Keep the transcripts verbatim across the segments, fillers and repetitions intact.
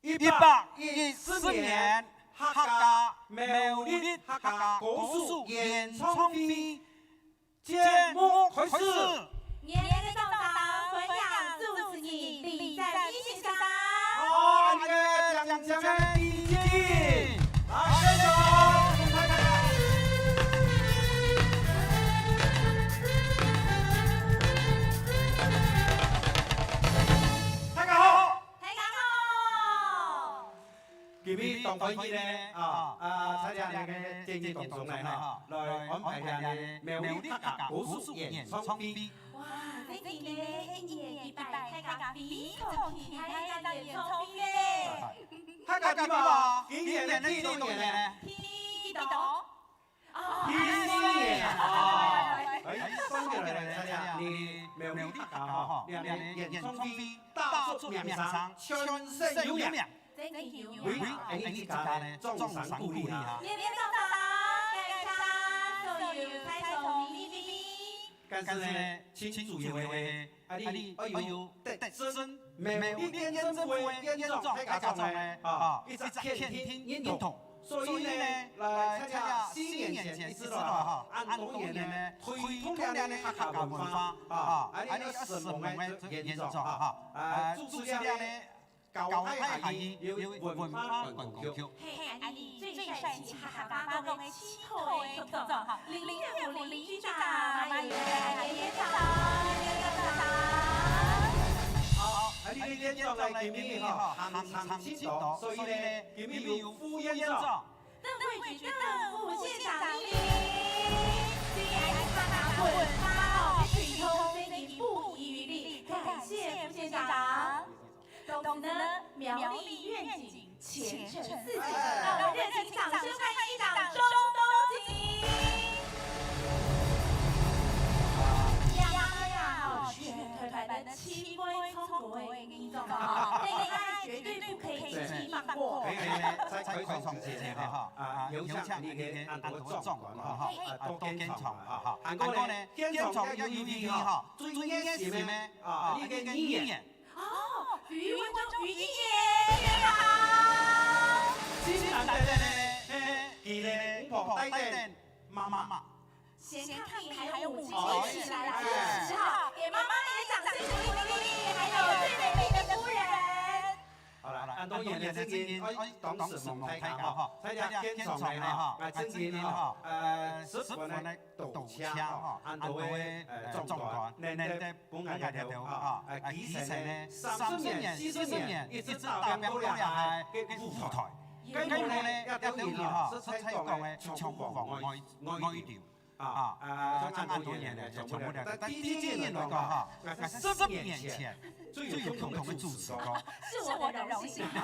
一百一十年客家苗栗客家歌手演唱會節目開始。热烈个掌聲，歡迎主持人李占义先生。好，恁樣，掌聲个第一，來，掌聲，大家好。 大家好。大家好。今日當歡喜呢，啊，啊，在這个節日當中呢，哈，來安排這个苗栗客家歌手演唱會。哇，這今日一年一擺，大家非常期待這个演唱會呢。大家知無？今年个天氣呢？天氣幾多？ 哦，天氣啊，哎，上个來，來，來，你苗栗客家吼，你，你演唱會大出名聲，全省有名。真个有名。為恁呢自家呢，掌聲鼓勵啊。熱烈掌聲，感謝所有在座个來賓。但是呢，盡主要个係，啊，你愛有得勝苗栗縣政府个縣長大家長呢，啊，一隻肯定認同。 所以呢，來，在這四年前一直來哈，恁多年呢，推動這个客家文化，啊，恁呢个承蒙个院長哈，啊，主持這个交大客語有文化觀光局。嘿，恁呢最帥氣客家話講个氣口个局長哈，林月虎林局長，歡迎，歡迎，歡迎，歡迎。好，恁呢个院長呢，今日哈，行程盡多，所以呢， 今日有副院長。鄧惠菊鄧副縣長莅臨，對客家文化个推動真个不遺餘力，感謝副縣長。同時呢，苗栗願景前程似錦，讓我們熱情掌聲歡迎議長鍾東進。呀呀呀，全台灣个 七位唱歌个議長哈，這个絕對不可以輕易放過。可以，可以，在開場之前哈，啊，有請恁呢个恁多个長官哈，啊，到現場哈。還過呢，現場也有一位哈，最熱心个啊，恁呢个議員。哦，余文忠余議員，你好。真難得呢，嘿，佢个公婆帶等媽媽。 顯卡比還有母親節起來了，是哈，給媽媽們也掌聲鼓勵鼓勵，還有最美麗的夫人。好啦，恁多年了，真正，哎，當承蒙大家哈，在這現場呢哈，哎，真正哈，呃，十分个多謝哈，恁多个，呃，長官，能得分𠊎這條哈，呃，基層呢，三十年、四十年，一直打拚過來个舞台。今晡日呢，這條路哈，實在講个，全部往外，外流。 啊，啊，恁多年了，全部了。但第一件來講哈，啊，十年前最有共同个主持過。是我的榮幸。好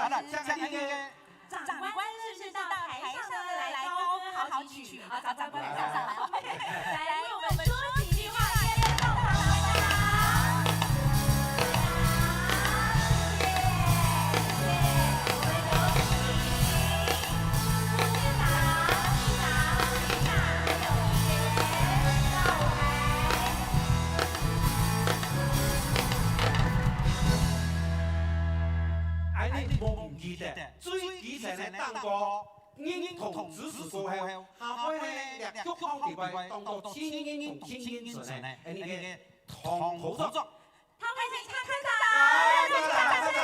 了，這樣一個長官是不是到台上來高歌好幾曲？啊，長官上來，來，為我們說幾句話，熱烈掌聲。 恁呢無毋記得，最基層个當多認同支持過後，下回呢，這曲項地位當多親認同、親認真个，恁呢个同合作。 好，開始唱，開始唱。來，開始唱，開始唱。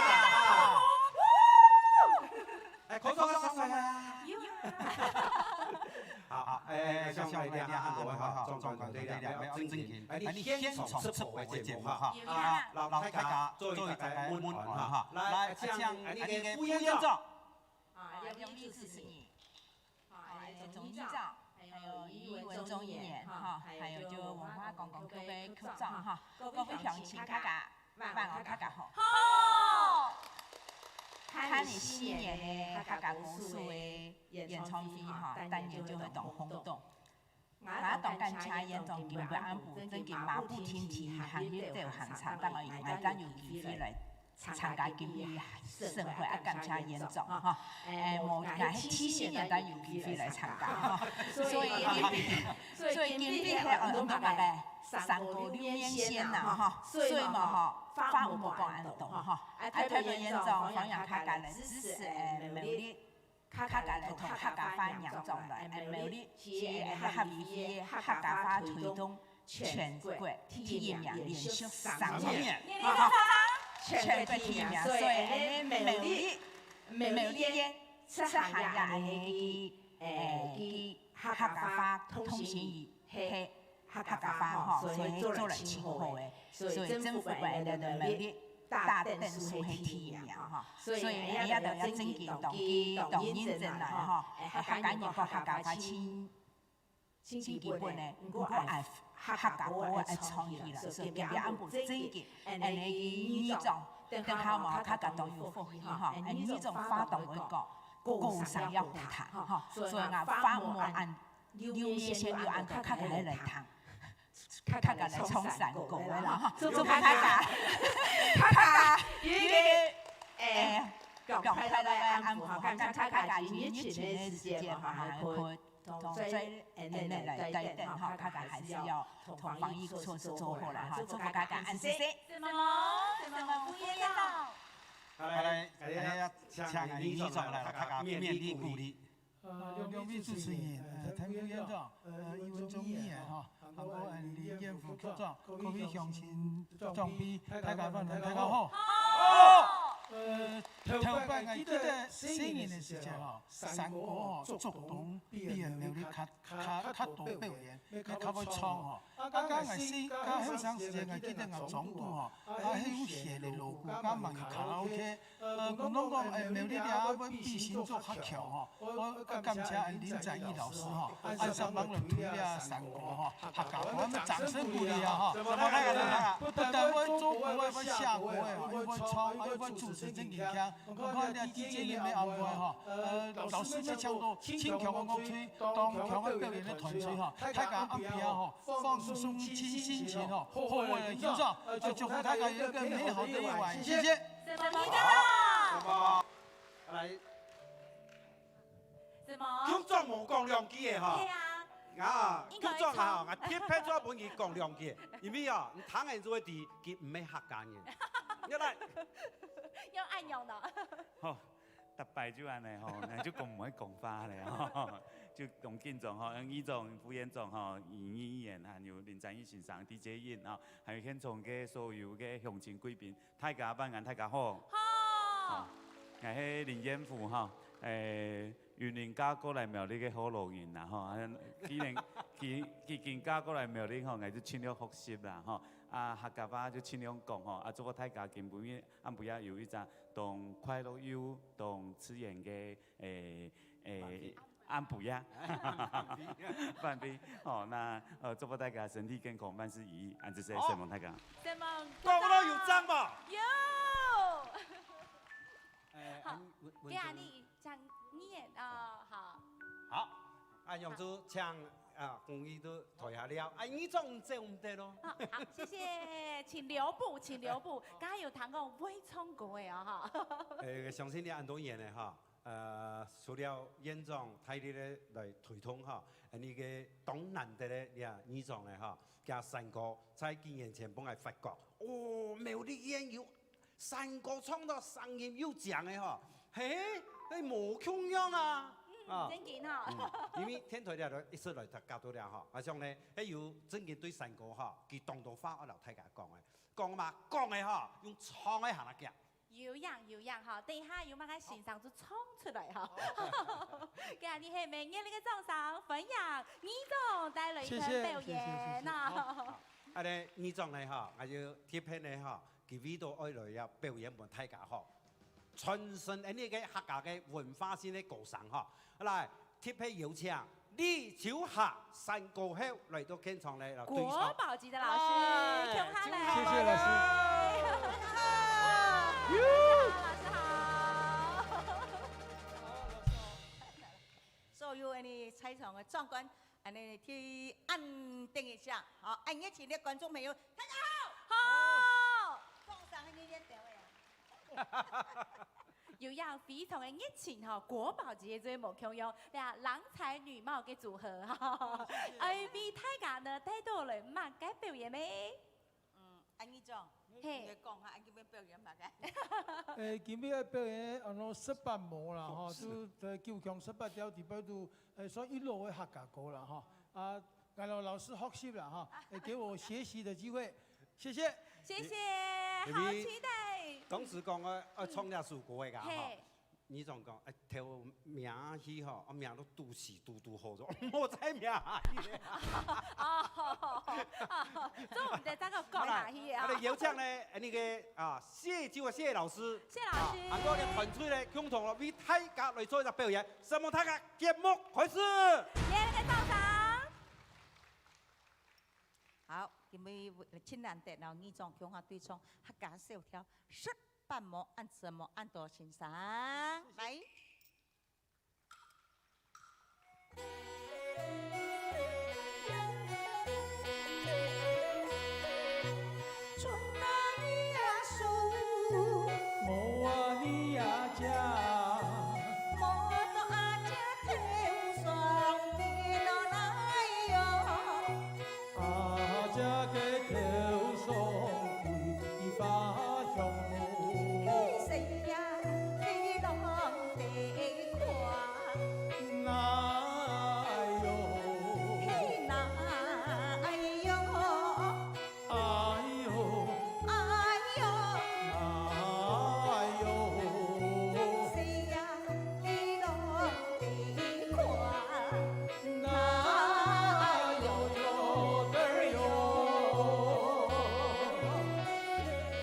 哎，開始唱，開始唱。有啊。好，好，哎，像我這樣啊，很多哈，壯觀的力量，不要正經。哎，你現場直播的節目哈，啊，老大家做一個問安哈。來，請，哎，你的副院長。啊，要不要支持你？ 好，還有總議長，還有余文忠議員，哈，還有就文化觀光局个局長，哈，各位鄉親大家，晚安大家好。好，還四年个客家公司个演唱會吼，當然就會當轟動。𠊎當感謝院長今晡暗晡正經馬不停蹄行入到現場，當然𠊎當有機會來參加今晡盛會，啊感謝院長吼。誒，無，𠊎係第四年當有機會來參加吼，所以今晡，所以今晡係安到麼个山歌六面仙吶吼，所以嘛吼，話毋好講恁多吼。啊代表院長、方洋客家來支持誒苗栗 客家來同客家話仰將來，誒苗栗市个客委會个客家話推動全國第一名，連續三年，全國第一名，所以誒苗栗，苗栗个出行也係誒客家話通行語係 客家話吼，所以做了真好誒，所以政府誒苗栗大等數係第一名吼，所以誒也都要正經當去當認真來吼，誒客家人講客家話真真基本誒，毋過愛客家歌愛唱起來，所以今晡暗晡正經，誒你院長，等下嘛客家當有福氣吼，誒你院長話當會講，歌聲也好聽吼，所以𠊎話無恁 六面仙有恁多客家个來聽，客家來唱山歌个啦吼，祝福大家，大家有一個誒快樂个暗晡吼，感謝大家今日日前个時間嘛，還有同在誒來等吼，大家還是要同防疫措施做好來吼，祝福大家，恁仔細。什麼什麼副院長？好來，來，請院長來，大家勉勵鼓勵。 呃，兩位主持人，呃，陳副院長，呃，余文忠議員吼，還有，呃，林彥虎局長，各位鄉親長輩，大家晚安，大家好。好。呃，頭擺𠊎記得細人个時節吼，山歌吼，竹東比人苗栗較，較，較多表演，也較會唱吼。啊，𠊎細，較後生時節，𠊎記得𠊎庄肚吼，啊，係有寫个鑼鼓，加網友卡拉OK， 呃，講到講，誒，苗栗這會比新竹較強吼，𠊎愛感謝林展翼老師吼，恁煞猛來推這山歌吼，客家歌，𠊎們掌聲鼓勵啊吼。不但會做歌，會寫歌誒，又會唱，又會主持正經聽。你看這DJ也無安排吼，呃，老師也搶到盡強个樂隊，當強个表演个團隊吼，大家暗晡啊吼，放鬆盡心情吼，好好來欣賞，呃，祝福大家有一個美好的夜晚，謝謝。 什麼？什麼？來，什麼？局長無講兩句个吼。對啊。啊，應該局長啊，唱。𠊎特別做分佢講兩句，因為啊，你聽人就會知，佢毋係客家人。你來。要恁樣的。好，逐擺就恁樣吼，𠊎就講毋會講話咧吼，就當緊張吼，議長、副院長吼，余議員，還有林展翼先生、DJ Yin吼，還有現場个所有个鄉親貴賓， 大家晚安，大家好。好。好，𠊎係林彥虎吼，誒，雲林嫁過來苗栗个福佬人啦吼，啊，既然既，既經嫁過來苗栗吼，𠊎就盡量學習啦吼，啊，客家話就盡量講吼，啊，祝福大家今晡日暗晡夜有一隻當快樂又當自然个，誒，誒， 暗晡夜。飯飛。好，那，呃，祝福大家身體健康，萬事如意，恁仔細，承蒙大家。承蒙。講到有讚無？有。誒，好，文，文，今日講議員哦，好。好，恁樣就請，啊，公議都退下了，啊，議長走毋得咯。好，好，謝謝，請留步，請留步。剛剛有談過會唱歌的哦，哈。誒，相信你恁多年了哈。 呃，除了院長大力个來推動吼，恁呢个當難得个這議長呢吼，厥山歌在幾年前分𠊎發覺，哦，苗栗縣有山歌唱到聲音又靚个吼，嘿，誒，無共樣啊！嗯，啊，正經吼。嗯，因為電台這頭一直來甲到這吼，𠊎想呢，係有正經對山歌吼，佢當多話愛摎大家講个，講嘛講个吼，用唱个還較遽。 有影有影吼，等一下有麼个先生就唱出來吼。好。今日係熱烈个掌聲，歡迎議長帶來一段表演啊。謝謝，謝謝，謝謝。好，好。恁呢，議長呢吼，𠊎就特別呢吼，佢為到愛來要表演分大家吼，傳承恁呢个客家个文化性个歌聲吼。來， 特別邀請李秋霞山歌后來到現場來，來對唱。國寶級的老師，哎，共下來。謝謝老師。老師好，老師好。壮观，恁呢去按等一下，好，恁热情的观众朋友，大家好。好。放上个热热表演。又要非常的热情吼，国寶級个最無共樣，對啊，郎才女貌个組合哈。哎，為大家呢帶到來麼个表演呢？嗯，恁呢種，嘿。你講下，恁呢表演麼个？誒，今日个表演安到十八摸啦，吼，就，呃，九腔十八調，底背都，誒，算一路个客家歌啦，吼。啊，𠊎摎老師學習啦，吼，也給我學習的機會，謝謝。謝謝，你，好期待。你當時講个，愛唱這首歌个，吼。嘿。 你總講，哎，頭名去吼，啊，名都堵死，堵堵好咗，莫再名去了。哦，做毋得再過講下去啊。好啦，有請呢，哎，那個，啊，謝，就謝老師。謝老師。啊，還有呢，團隊呢，共同咯，為大家來做一個表演。承蒙大家，節目開始。耶，來個掌聲。好，今日真難得哦，二中共下對唱客家小調，十八摸恁，十八摸恁多先生，來。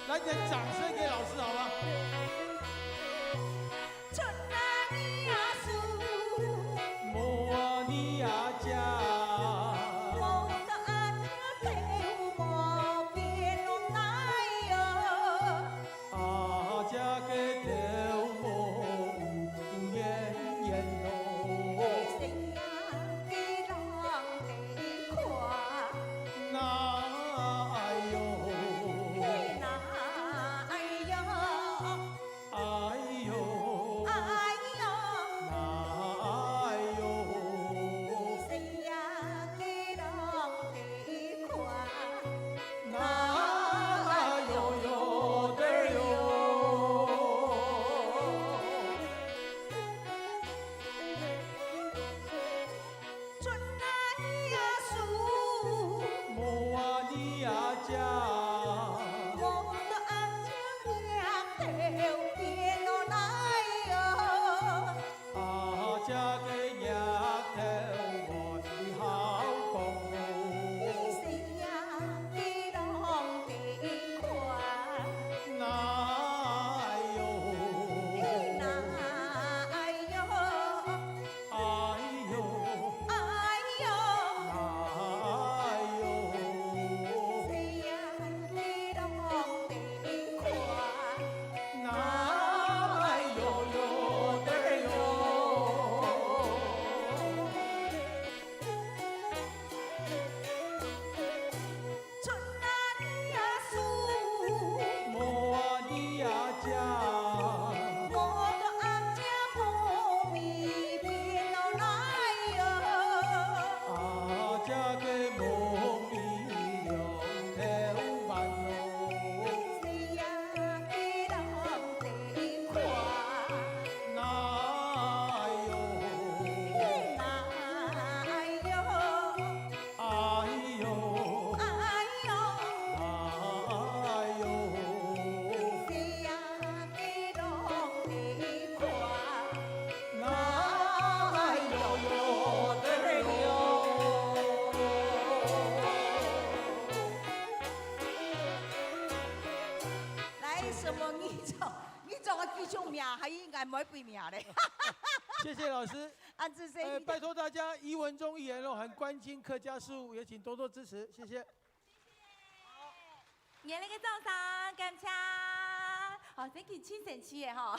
来點掌聲給老師好嗎？來，承蒙二中，二中个舉手名，還有𠊎妹妹名咧。謝謝老師。恁仔細。呃，拜託大家，藝文中藝聯絡，還關心客家事務，也請多多支持，謝謝。熱烈个掌聲，感謝。哦，真个真神奇个吼，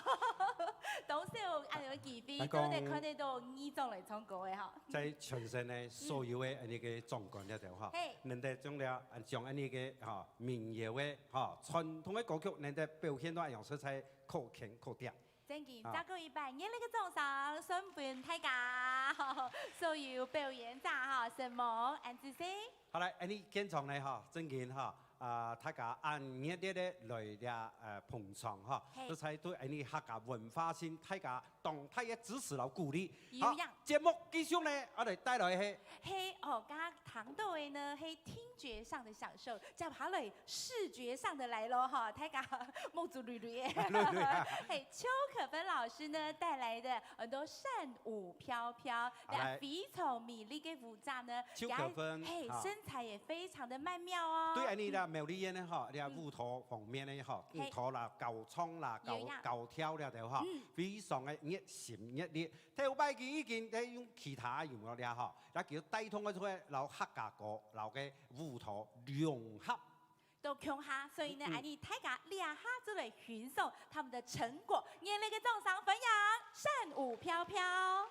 當少恁樣个機會，來講，做得看得到議長來唱歌个吼。在全省呢，所有个恁樣个長官了後吼，嘿。能得將了，將恁樣个吼民謠个吼傳統个歌曲，能得表現到恁樣實在可圈可點。真个，啊。再過一擺，熱烈个掌聲送分大家，所有表演者吼，承蒙，恁仔細。好來，恁樣現場呢吼，正經吼， 啊，大家恁熱烈个來這，呃，捧場吼，嘿。實在對𠊎俚客家文化性大家當大个支持摎鼓勵。有影。好，節目繼續呢，𠊎來帶來个係，係，哦，剛剛談到的呢，係聽覺上的享受，接下來視覺上的來咯，哈，大家目珠綠綠的。綠綠啊。嘿，邱可芬老師呢帶來的很多扇舞飄飄，好，來。非常美麗的舞者呢，邱可芬，嘿，好。身材也非常的曼妙哦。對，恁樣啦，苗栗縣呢，吼，這舞蹈方面呢，吼，嘿。舞蹈啦、教唱啦、教，有影。教跳了的吼，嗯。非常个熱心熱烈。頭擺佢已經在用其他音樂了吼，那佢帶動个出來，摎客家歌，摎个舞蹈融合。都共下，所以呢，嗯，嗯。恁樣大家這下就來欣賞他們的成果，熱烈个掌聲歡迎扇舞飄飄。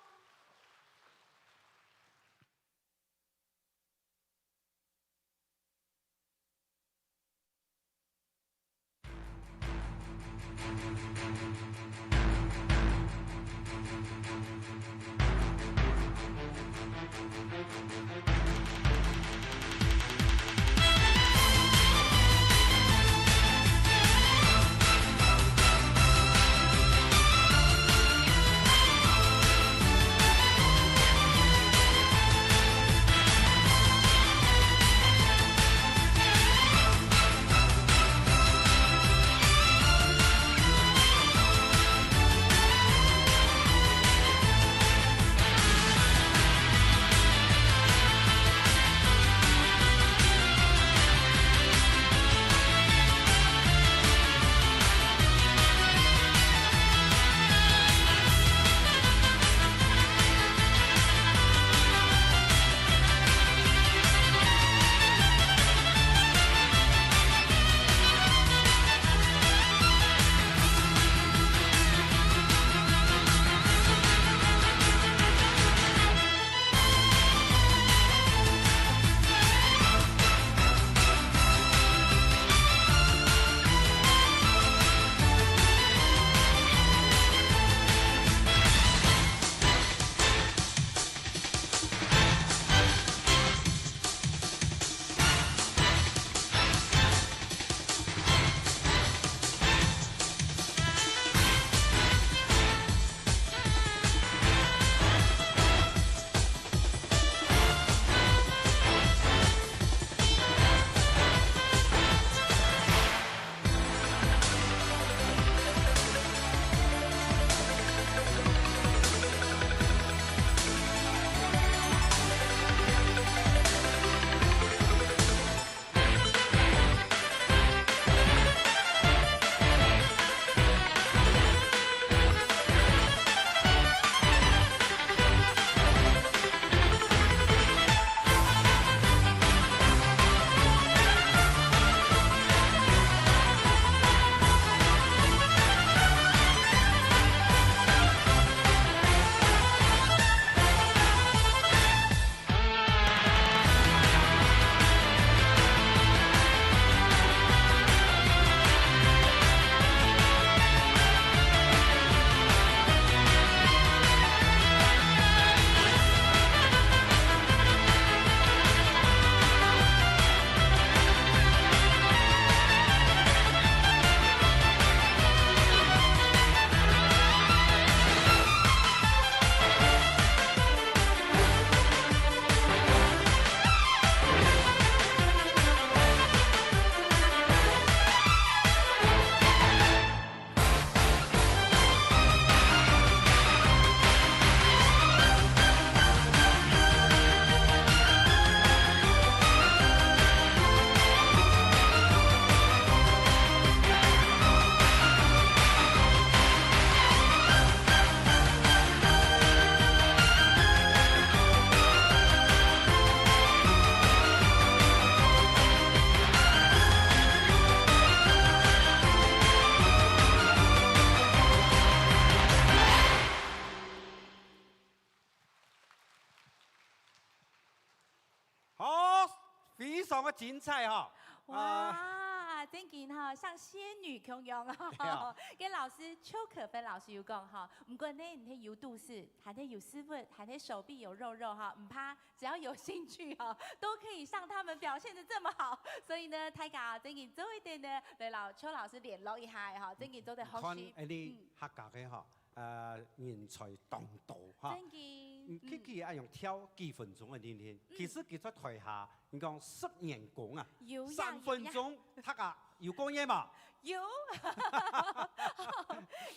當个精彩吼。啊，哇，正經吼，像仙女共樣哦。對啊。跟老師邱可芬老師有講吼，毋管呢，你係有肚屎，還係有屎朏，還係手臂有肉肉哈，毋怕，只要有興趣哈，都可以像他們表現得這麼好。所以呢，大家啊，正經做一點呢，來摎邱老師聯絡一下哈，正經做得學習。你看，哎，你嗯。客家个吼，呃，人才當多哈。正經，嗯，嗯。佢，佢愛用跳幾分鐘个定定，嗯。其實佢在台下，你講十年功啊，有影，三分鐘，有影。客家有過癮嘛？有。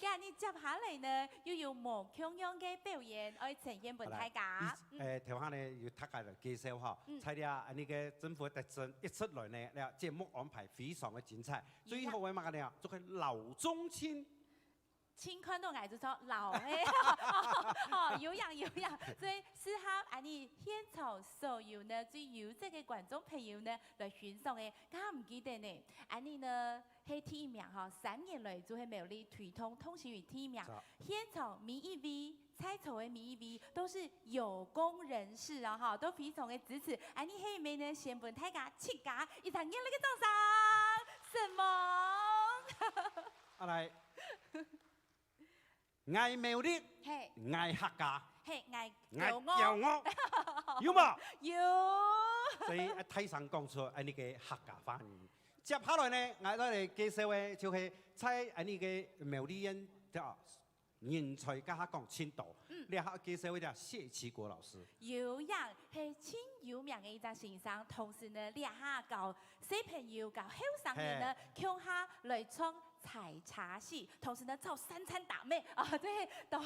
呀，你接下來呢，又有無共樣个表演，愛呈現分大家。好啦，你，嗯。呃，頭下呢，由大家來介紹哈，嗯。在這恁呢个政府个特徵一出來呢，這節目安排非常个精彩。有影。最後个麼个呢，做个老中青。 親看到𠊎就知老嘿，哦，有影有影。所以適合恁呢現場所有呢最優質个觀眾朋友呢來欣賞个，敢毋記得呢？恁呢呢係第一名吼，三年來就係苗栗推動同心圓第一名，著。現場每一位，在座个每一位都是有功人士啊，哈，都非常个支持。恁呢係毋係呢，先分大家自家一場熱烈个掌聲，承蒙。啊來。 𠊎苗栗，嘿。𠊎客家，嘿，𠊎，𠊎驕傲。驕傲。有無？有。所以，呃，大聲講出，呃，恁呢个客家話語。接下來呢，𠊎再來介紹个，就係在，呃，恁呢个苗栗縣，啊，人才該下講盡多。嗯。這下介紹一下謝其國老師。有影，係盡有名个一隻先生，同時呢，這下教小朋友、教後生人呢，嘿。共下來唱 採茶戲，同時呢，做三餐打妹啊，這當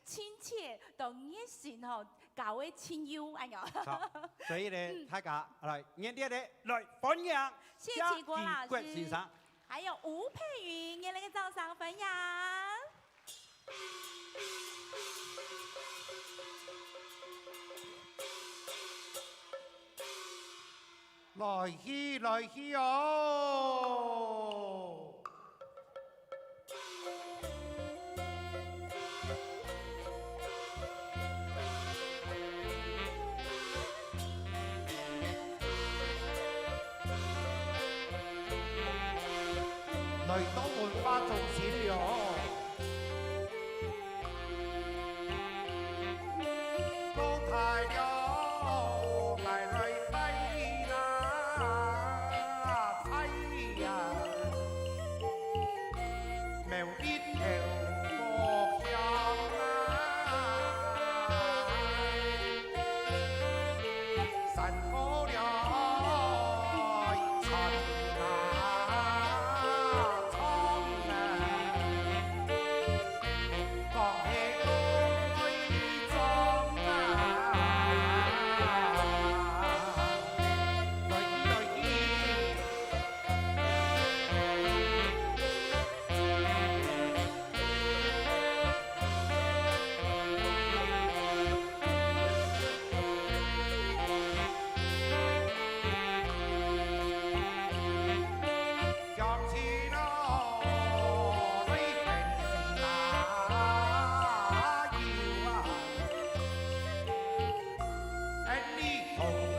親切、當熱心吼，教个親友恁樣。好，所以呢，嗯。大家來熱烈个來歡迎謝其國老師，謝其國先生。還有吳佩雲，熱烈个掌聲歡迎。 來去，來去哦！來到文化中心了。 老弟喲，𠊎來拜啊，拜啊，苗栗頭無鄉啊，山高了長啊，長啊。 講起講愛唱啊，來去，來去。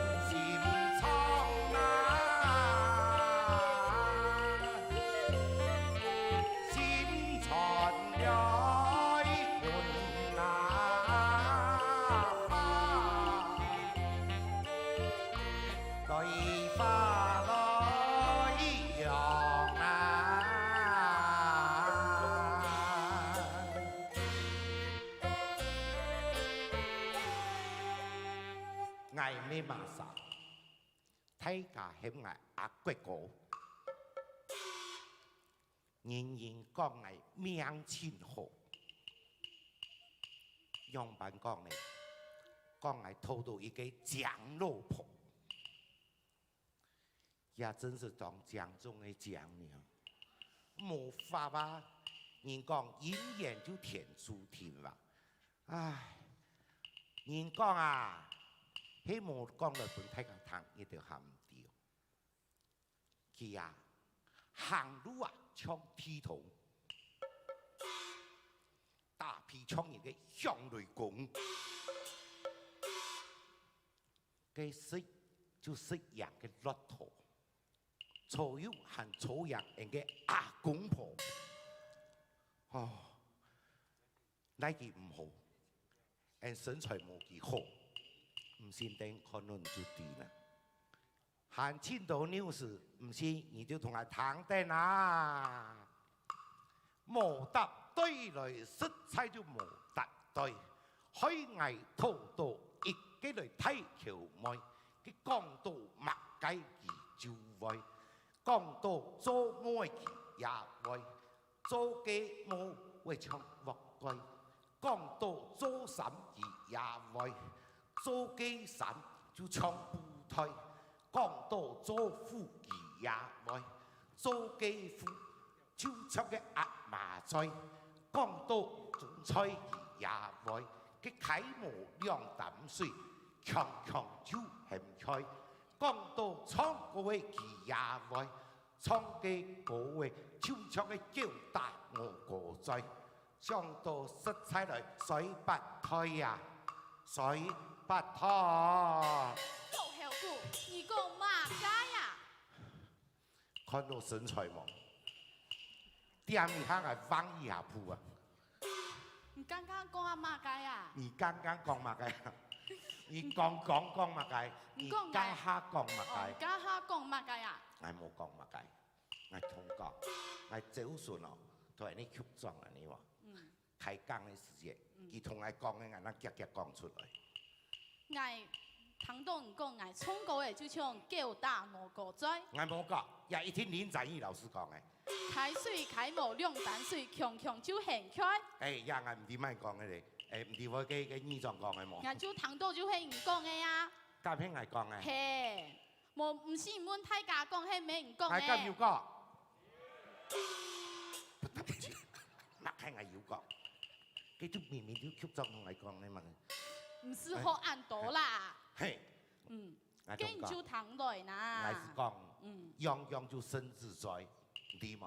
𠊎乜麼儕，大家喊𠊎阿國哥。 人人講𠊎命盡好，仰般講呢？講𠊎討著一個靚老婆，也真係當靚中个靚呢。無法啊，人講姻緣就天註定啊。唉，人講啊，係無講來分大家聽，一定還毋著。 佢啊，行路啊，像地動，打屁像人个響雷公。該食都識贏个駱駝，左右還左右𠊎个阿公婆。哦，哪佢毋好，𠊎身材無幾好，毋信等看論就知啦。 還盡多news，毋信你就同𠊎聽等啊！無搭對來，實在就無搭對。害𠊎討到一個來大橋妹，佢講到麼个佢就會，講到做妹佢也會，做雞毛會像鑊蓋，講到做衫佢也會，做雞衫就像布袋。 講到做褲佢也會，做雞褲就像个鴨嫲嘴。講到種菜佢也會，佢溪無兩擔水，強強就喊菜。講到唱歌个佢也會，唱个歌个就像个狗打鵝哥嘴。 想到實在來衰八胎呀，衰八胎。老後生，你講麼个呀？看到身材無？點一下𠊎放一下步啊！你剛剛講啊麼个呀？你剛剛講麼个呀？你剛剛講麼个？你講𠊎，你剛下講麼个？哦，你剛下講麼个呀？𠊎無講麼个。 𠊎同講，𠊎朝晨哦，同𠊎个局長恁呢哦，嗯。開講个時節，嗯。佢同𠊎講个，𠊎正遽遽講出來。𠊎聽到你講，𠊎唱歌个就像狗打鵝哥嘴。𠊎無講，也一定林展翼老師講个。溪水溪無兩擔水，強強就喊開。哎，也𠊎毋知麼人講个咧，哎，毋知𠊎个，个議長講个無？𠊎就聽到就係你講个呀。該片𠊎講个。嘿。 無，毋係問大家講，係毋係你講个？𠊎敢有講？毋對，麼个𠊎有講？佢就明明就局長同𠊎講个嘛。毋係好恁多啦。嘿，嗯，𠊎同你講，該你就聽來啦。𠊎係講，嗯。樣樣就身子在，你知無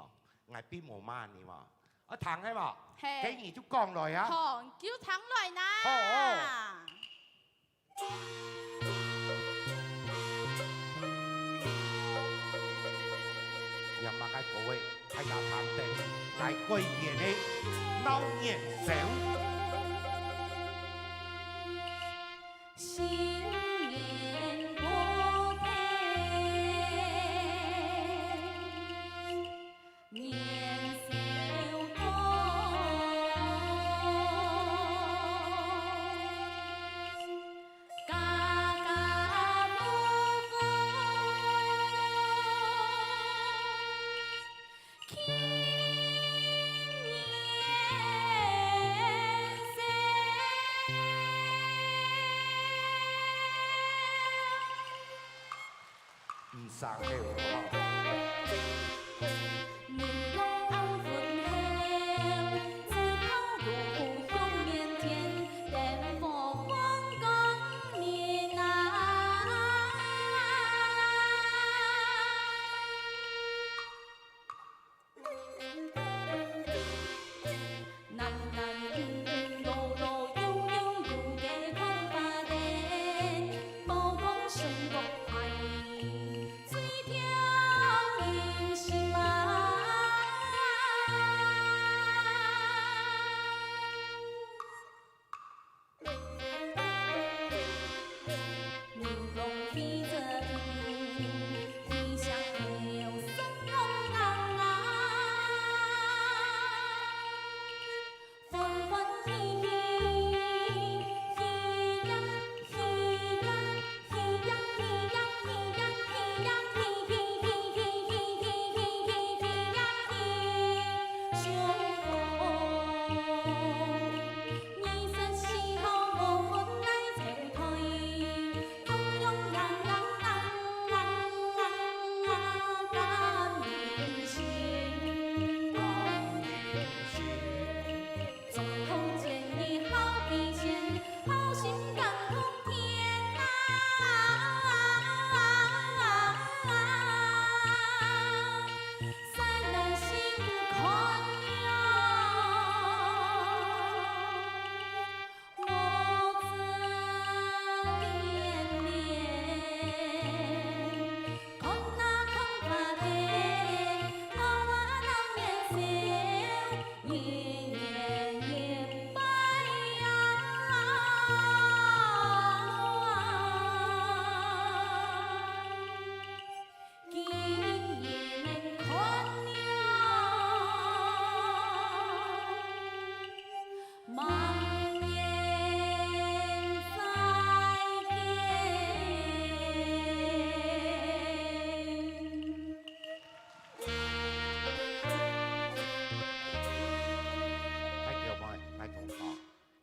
？𠊎並無罵你嘛。啊，聽个無？嘿。該你就講來啊。好，你就聽來啦。好。 念麼个歌仔，大家聽等，來過年个鬧元宵。新年歌天。 年宵歌，家家户户庆元宵。 毋生氣，好無？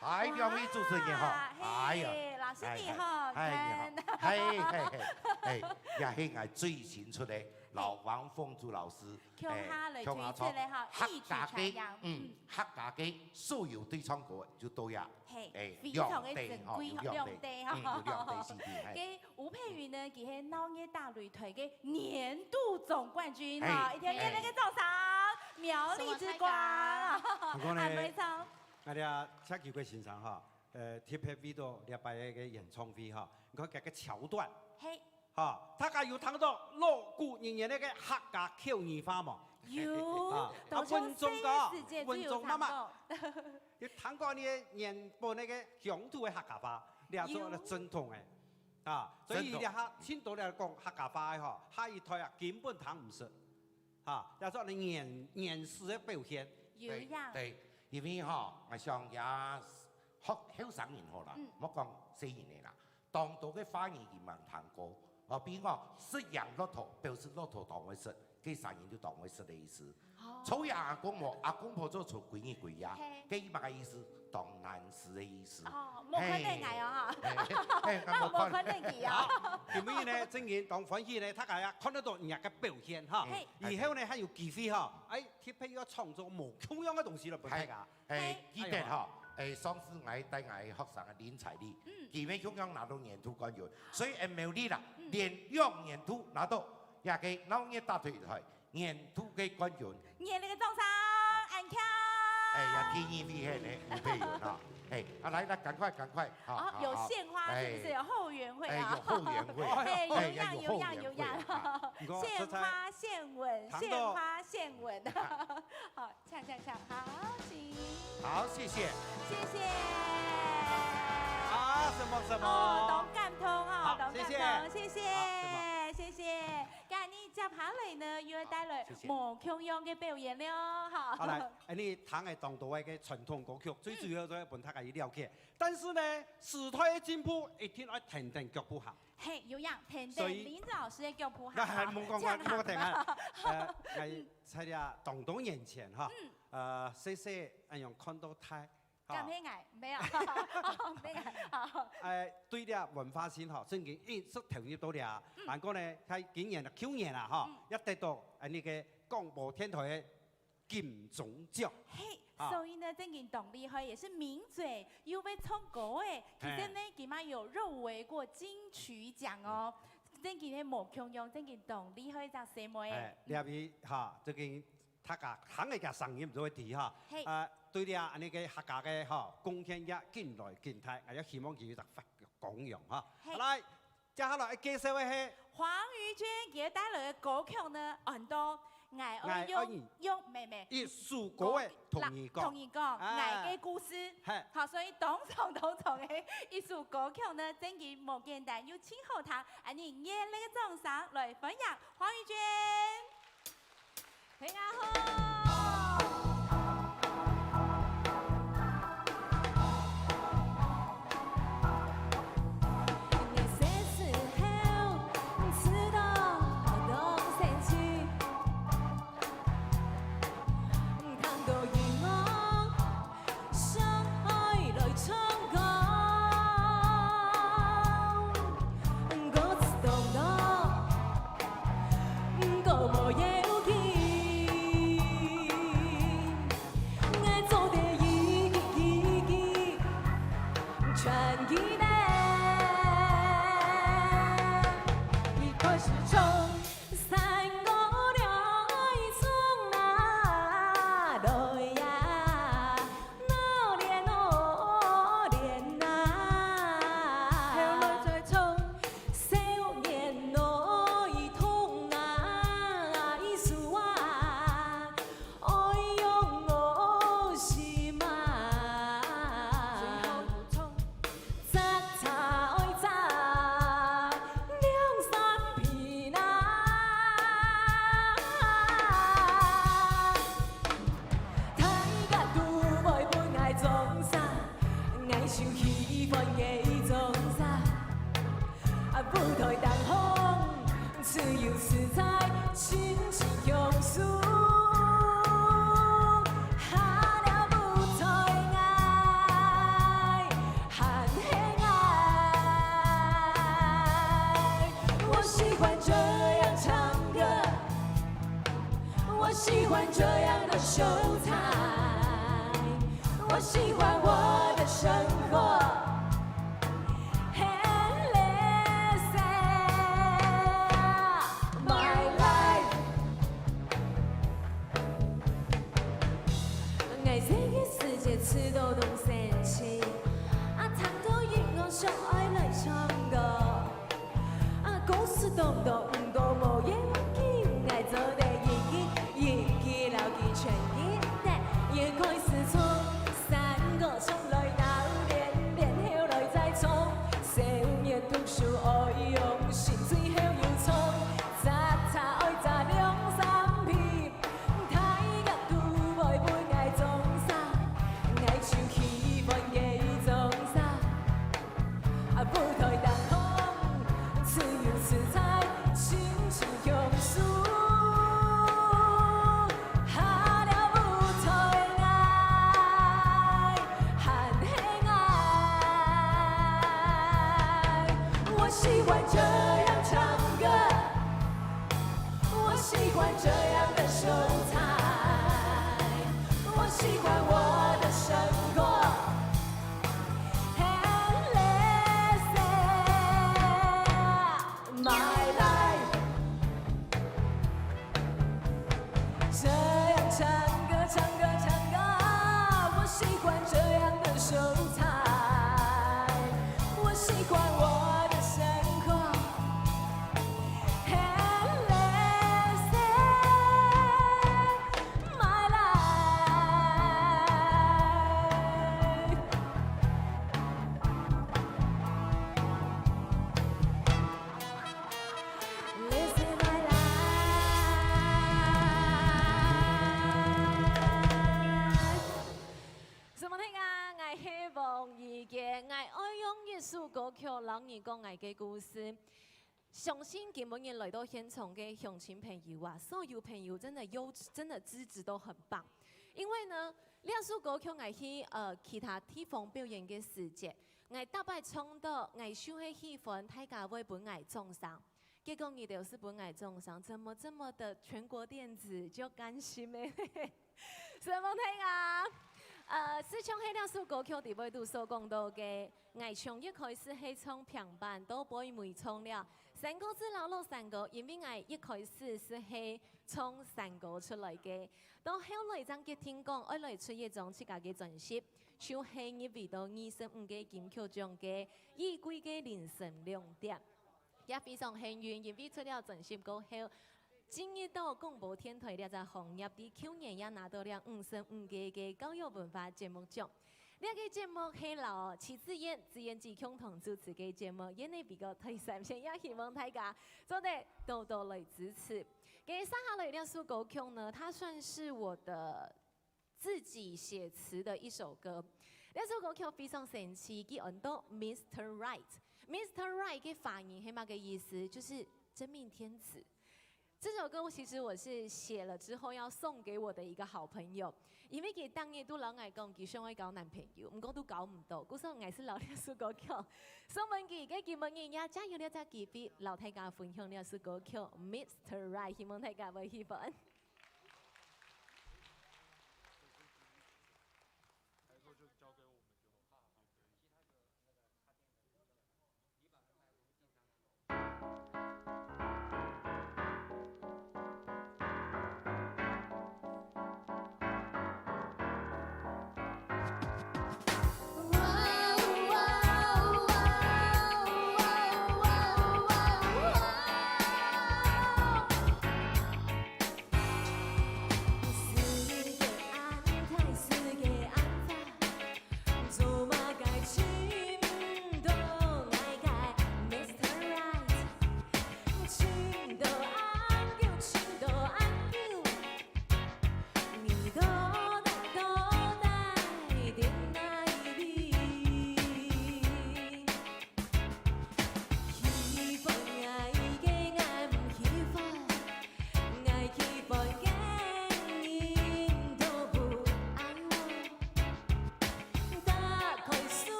哎，兩位主持人好，哇，哎呀，嘿，老師你好，哎，哎，你好，看。哎，哎，哎，哎，也係𠊎最新出个，摎王鳳珠老師，共下來推出个哈，哎，共下唱，一曲橋樑，客家个，嗯，嗯。客家个所有對唱歌就到呀，嘿，哎，非常个珍貴哈，兩地哈，兩地，嗯，有兩地C D，嘿。該吳佩瑜呢，佢係鬧熱大擂台个年度總冠軍哈，嘿，一定要熱烈个掌聲，苗栗之光，嘿。毋過呢，還沒唱。 𠊎兜赤喌个先生吼，呃，特別為著這擺个演唱會吼，你看這个橋段，嘿。吼，大家有聽著老古人言个客家口語話無？有，啊，啊，文章个，文章慢慢，有聽過你个原本个鄉土个客家話，這做正統个，啊，所以這下盡多人講客家話个吼，下一代啊根本聽毋識。 哈，也做你原，原始个表現。有影。對，對，因為吼，𠊎想也學後生人好啦，嗯。莫講細人个啦，當多个話語佢吂聽過。哦，比如講，食羊落肚，表示落肚當會食，該儕人就當會食个意思。哦。坐羊阿公無，阿公婆做坐歸日歸夜，嘿。該麼个意思？當難食个意思。哦，無看著𠊎哦，哈。嘿，嘿，嘿，𠊎無看著佢哦。啊，因為呢，正經當歡喜呢，大家也看得著你个表現哈。嘿。 以後呢，還有機會吼，哎，特別愛創作無共樣个東西來分大家。哎，哎，嘿。記得吼，哎，上次𠊎帶𠊎學生个林采麗，嗯。佢乜共樣拿著年度冠軍，所以MLD啦，嗯。連續年度拿著這个鬧熱大擂台年度个冠軍。熱烈个掌聲，恁強。哎呀，第二位係呢，吳佩瑜哈。 哎，啊，來，來，趕快，趕快，哈，哦，好，好。有獻花是不是？哎。有後援會啊。哎，有後援會。哎，有樣，哎，有樣，有樣。有後援會啊。獻花、獻吻，獻花、獻吻。好，唱，唱，唱，好，請。好，謝謝。謝謝。啊，什麼，什麼？哦，當感動哦，好，當感動，謝謝。謝謝。好，什麼？謝謝。該𠊎俚接下來呢，又要帶來，好，謝謝。無共樣个表演了，哈。好，來，哎，你聽个當多个傳統歌曲，最主要就係分大家去了解。嗯。 但是呢，時代个進步一定愛跈等腳步行。嘿，有影，跈等所以林子老師个腳步行啊，該還無講過，這樣行。無講啊。呃，𠊎在這當多年前哈，嗯。呃，細細恁樣看到大，哈。敢係𠊎？沒有，沒有。哎，對這文化性哈，正經一直投入到這。嗯。還過呢，佢今年、舊年啊哈，嗯。也得到，呃，那個廣播電台个 金鐘獎。嘿，啊。所以呢，正經當厲害，也是名嘴，又會唱歌誒。其實呢，嘿。佢嘛有入圍過金曲獎哦。嗯。正經係無共樣，正經當厲害一隻細妹誒。哎，這位哈，這個大家行个聲音就會知哈。嘿。啊，對了，恁呢个客家个哈，貢獻也緊來緊大，也希望佢有一隻發光榮哈。嘿。好，來， 接下來愛介紹个係黃瑜娟，佢帶來个歌曲呢，安到《𠊎愛用，用，妹妹，一首歌仔同你講。同你講，啊。𠊎个故事。嘿。好，所以當長當長个一首歌曲呢，正經無簡單，又盡好聽，恁呢熱烈个掌聲來歡迎黃瑜娟。 大家好。秀才，我喜欢我的生活。很理想，my life。 𠊎這个世界試著當神奇，啊，聽著音樂想愛來唱歌。啊，故事當多，毋過無要緊，𠊎做得一句一句摎佢傳譯。一開始唱山歌唱來鬧連連，後來再唱少年讀書愛用心，最後又唱 早茶愛早兩三杯，大家都會分𠊎種啥，𠊎就喜歡該種啥。啊，舞台當空，自由自在，親像享受。下了舞台，𠊎還係𠊎。我喜歡這樣唱歌。 我喜歡這樣的秀才，我喜歡我的生活。很理想，my life。這樣唱歌，唱歌，唱歌，我喜歡這樣的秀才，我喜歡我的生活。 This is my life。承蒙大家，𠊎係黃怡潔，𠊎愛用一首歌曲摎你講𠊎个故事。 相信今晡日來到現場个鄉親朋友啊，所有朋友真的優，真的資質都很棒。因為呢，這首歌曲𠊎去，呃，其他地方表演个時節，𠊎逐擺唱到，𠊎就係喜歡大家會分𠊎掌聲。結果你兜係分𠊎掌聲，怎麼這麼的全國電子就甘心欸？ 承蒙大家。呃，就像係這首歌曲裡背肚所講到个，𠊎從一開始係唱平板，到尾尾唱了山歌子摎老山歌，因為𠊎一開始係係唱山歌出來个，到後來正決定講愛來出一張自家个專輯，就係入圍到二十五屆金曲獎个一季个評審亮點。 也非常幸運，因為出了專輯過後，進入到廣播電台這隻行業，在舊年也拿到了五十五屆个教育文化節目獎。這個節目係摎徐智燕、智燕姊共同主持个節目，因為比較推三線，也希望大家做得多多來支持。該接下來這首歌曲呢，它算是我的 自己寫詞的一首歌。這首歌曲非常神奇，佢安到Mister Right。Mister Right个華語係麼个意思？就是真命天子。這首歌其實我是寫了之後要送給我的一個好朋友，因為佢當日都摎𠊎講，佢想愛交男朋友，毋過都交毋到，故所𠊎係摎這首歌曲送分佢。該今晡日也正有這隻機會，摎大家分享這首歌曲Mister Right，希望大家會喜歡。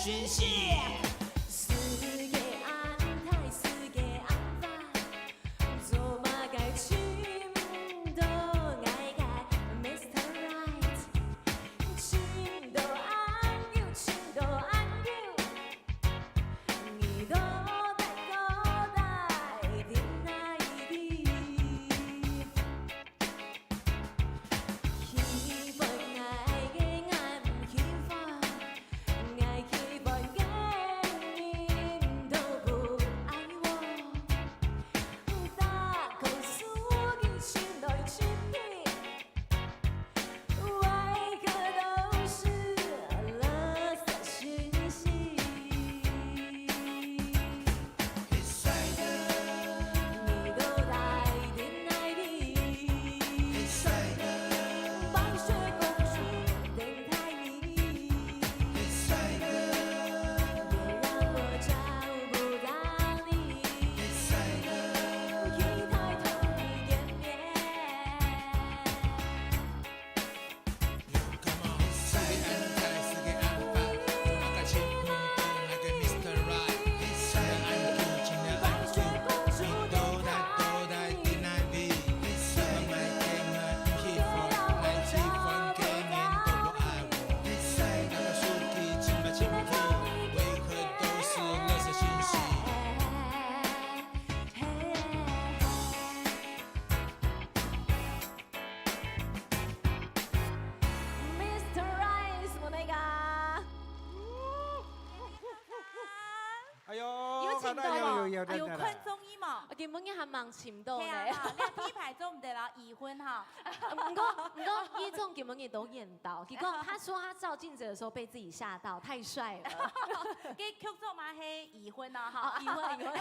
讯息。世界恁大，世界恁闊，做麼个尋毋到𠊎个Mister Right？尋到恁久，尋到恁久，你到底，到底在哪位？ 喜歡𠊎个，𠊎毋喜歡，𠊎喜歡个人都不愛我。打開手機尋來尋去，為何都是垃圾訊息？ 你到底在哪位？白雪公主等待你，也讓我找不到你，期待同你見面。 Mister Rice，我那个。哎呦，有請到無？看到有，有，有，有，有。哎呦，看中意無？啊，今晡日還蠻請到呢。係啊，哈，你第一排做毋得了，已婚哈。毋過，毋過，一中今晡日都演到，結果他說他照鏡子的時候被自己嚇到，太帥了。該劇組嘛係已婚了哈。哦，已婚，已婚。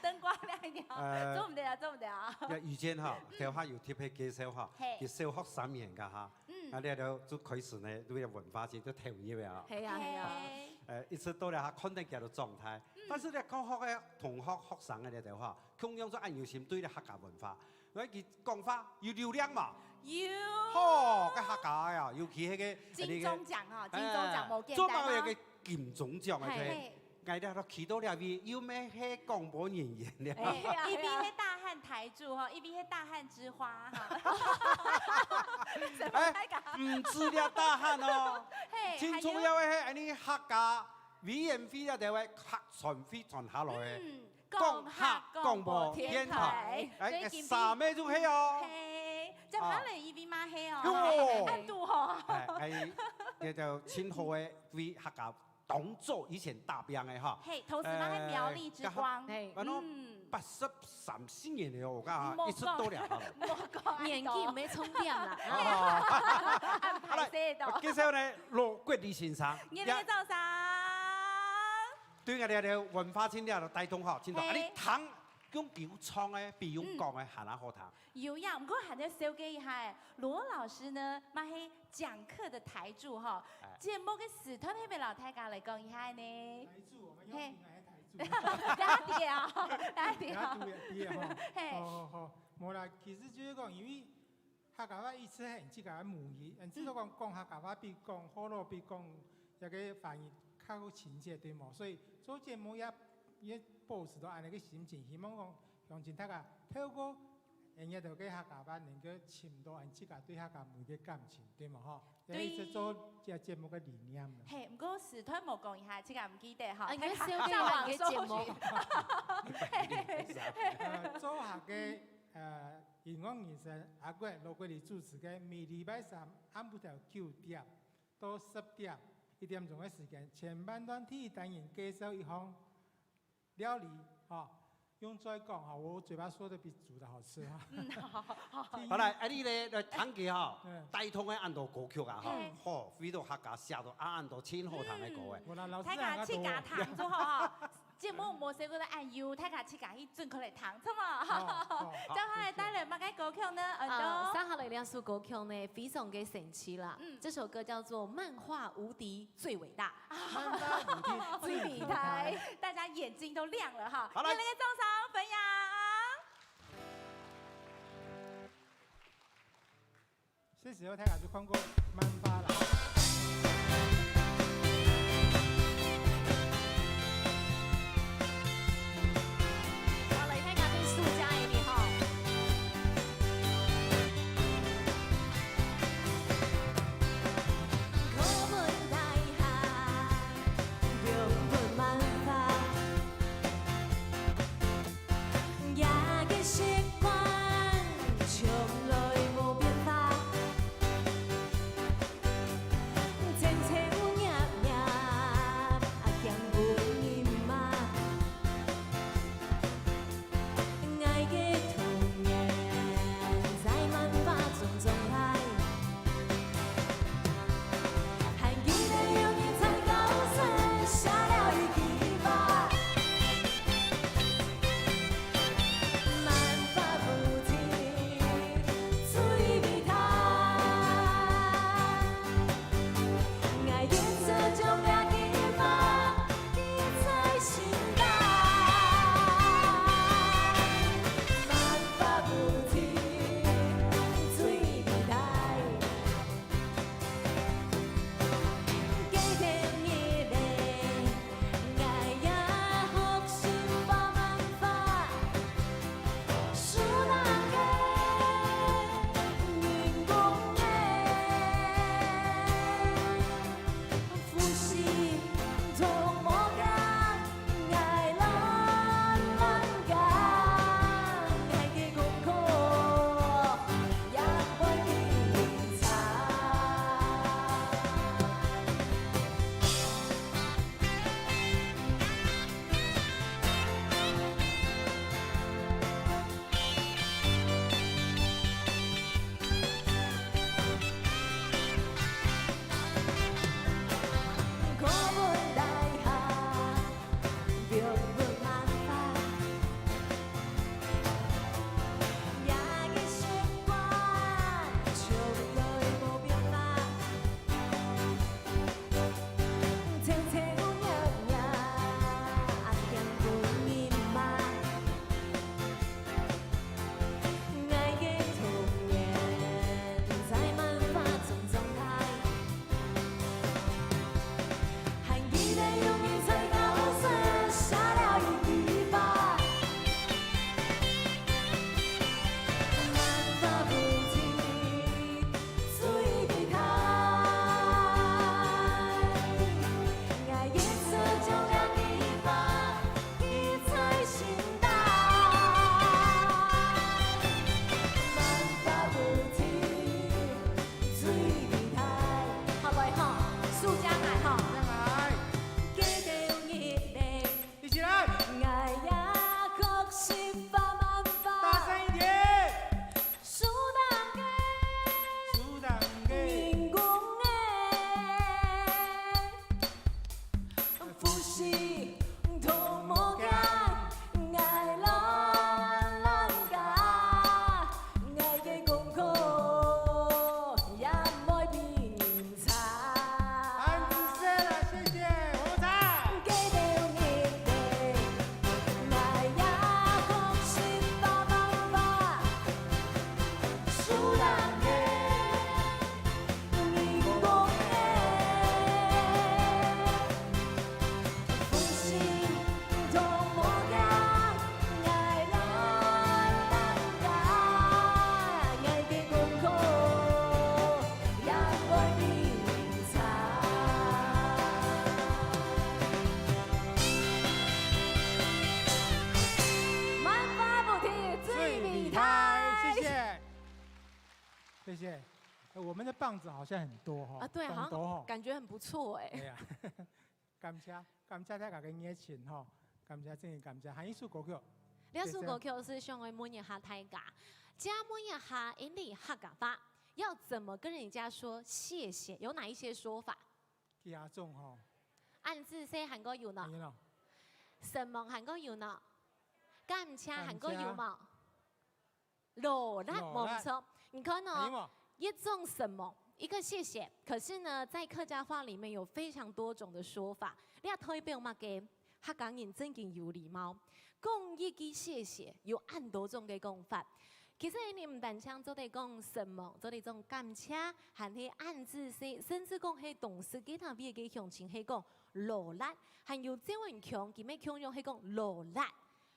燈光亮一點，呃，做毋得啊，做毋得啊。呀，以前哈，嗯。頭下有特別介紹哈，嘿。佢小學三年个哈， 嗯。啊，這就，就開始呢，對文化節就投入了啊。係啊，係啊。嘿。呃，一直到了他看到佢个狀態。嗯。但是呢，教學个同學、學生个呢，就話，共樣係恁有心對了客家文化。因為佢講話有流量嘛。有。吼，該客家呀，尤其那個，金鐘獎哈，金鐘獎無簡單啊。哎，做到一個金鐘獎的，嘿。對。 𠊎兜都企到這位，又毋係廣播人員了。哎，一邊係大漢台柱哈，一邊係大漢之花哈。怎麼那個？哎，毋止這大漢哦，嘿，最重要的係，恁呢客家委員會了，就係客傳會傳下來的，嗯，講客廣播電台。哎，所以今晡日三個就係哦。嘿，接下來一位嘛係哦，啊。嘿，嘿，嘿，嘿，哎，哎，這就盡好的為客家 當早以前打拚个哈。嘿，同時嘛，呃，還苗栗之光。嘿。反正嗯。八十三四年了，𠊎講哈，莫講。一直到了哈。莫講，年紀毋係重點啦。哦。恁歹勢个。好，來，介紹呢，羅國立先生。熱烈个掌聲。對𠊎兜个文化盡了帶動哈，盡到。嘿。啊，你聽，用有唱个，比用講个，嗯。還較好聽。 有影，毋過還愛紹介一下欸，羅老師呢，嘛係講客的台柱哈。哎。節目个時段，係毋係摎大家來講一下呢？台柱，我們邀請來的台柱。嘿。大家知啊，大家知啊。大家知啊，知啊哈。嘿。好，好，好。無啦，其實就係講，因為客家話一直係自家个母語，嗯，至少講，講客家話比講學老比講 這個翻譯較好親切，對無？所以做節目也，也保持到恁呢个心情，希望講鄉親大家透過𠊎兜个客家話，能夠尋到𠊎自家對客家母語个感情，對無吼？對。這係做這節目个理念啦。嘿，毋過時段無講一下，自家毋記得吼。啊，你要紹介一下你个節目。大家上網搜尋。呃，做客个，呃，音樂人生，阿國，羅國立主持个，每禮拜三暗晡頭九點 到十點，一點鐘个時間，前半段第一單元介紹一項料理，吼，用嘴講，吼，我嘴巴說得比煮得好吃，哈。嗯，好，好，好。好來，啊，你呢，來聽佢，吼，嗯。帶動个恁多歌曲啊，吼，嗯。吼，為到客家寫到恁多盡好聽个歌欸。嗯。無啦，老師大家自家聽就好，哈。 節目無細个來恁有，大家自家去準備來聽，著無？好，好，好，接下來帶來麼个歌曲呢？呃，接下來這首歌曲呢，非常个神奇啦。嗯。這首歌叫做《漫畫無敵最偉大》。漫畫無敵最偉大。最偉大，大家眼睛都亮了哈。好，來。熱烈个掌聲，分享。 這時候大家就看過漫畫啦。谢谢。哎，我们的棒子好像很多哈，啊，对，好像很多哈。感觉很不错哎。对呀，感谢感谢大家的热情哈，感谢，真的感谢。下一首歌曲，这首歌曲是想要问一下大家，请问一下，印尼客家话要怎么跟人家说谢谢？有哪一些说法？其他种哈，恁仔細還過有呢？你呢？承蒙還過有呢？感謝還過有無？ 勞力，無毋著。你看哦，一種承蒙，一個謝謝，可是呢，在客家話裡面有非常多種的說法。這代表麼个？客家人真經有禮貌，講一句謝謝，有恁多種个講法。其實你毋單淨做得講承蒙，做得講感謝，還係恁仔細，甚至講係當時該單位个鄉親係講勞力，還有周文強，佢乜共樣係講勞力。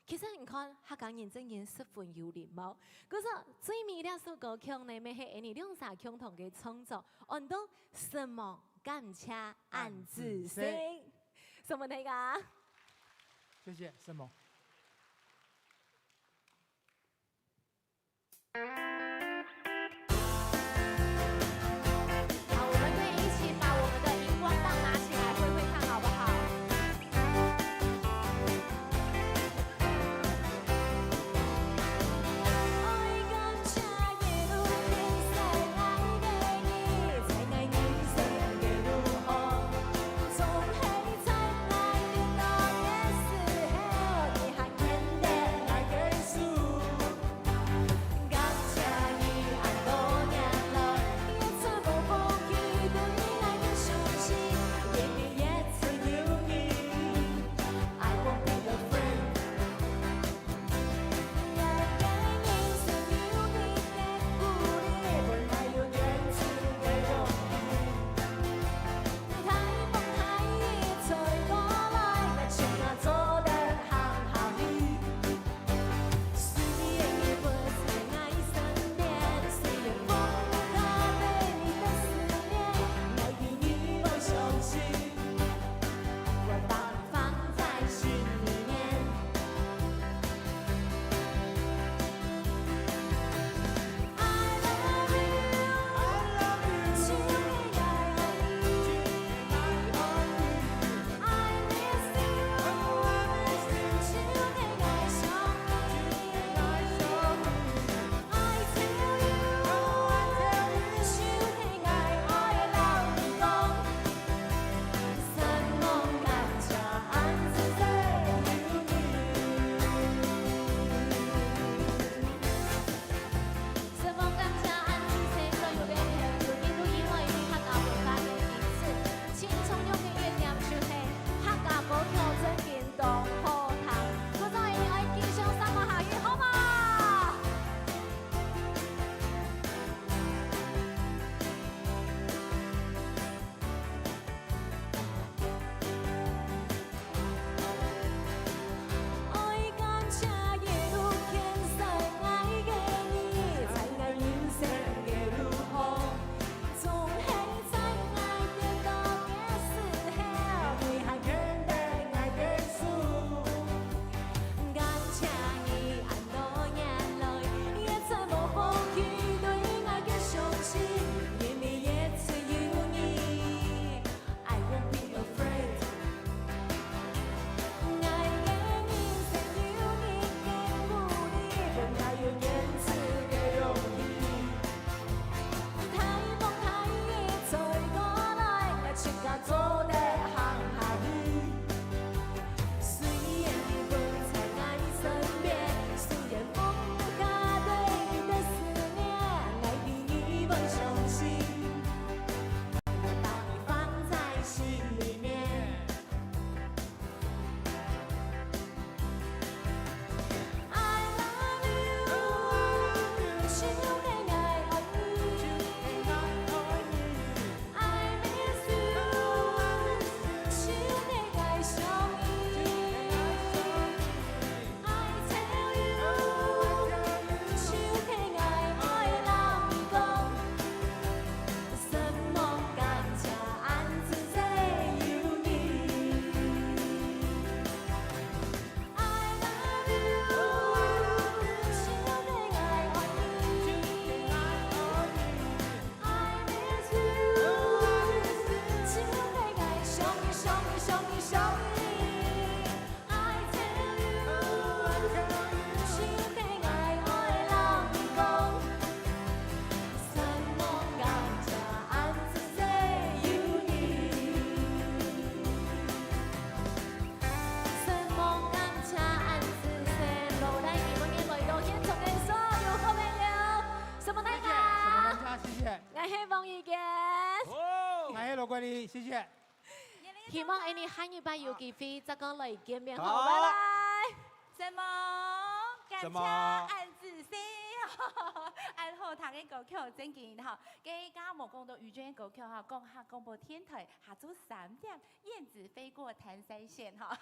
其實你看，客家人真經十分有禮貌。故所最尾這首歌曲呢，乜係𠊎俚兩儕共同个創作，安到承蒙感謝恁仔細。承蒙大家。谢谢，承蒙。你，謝謝。希望𠊎等下一擺有機會再過來見面，好，好。拜拜。承蒙，感謝承蒙。恁仔細，恁好聽个歌曲，正經吼。該剛剛無講到玉娟个歌曲吼，講客廣播電台下晝三點，燕子飛過潭山線吼。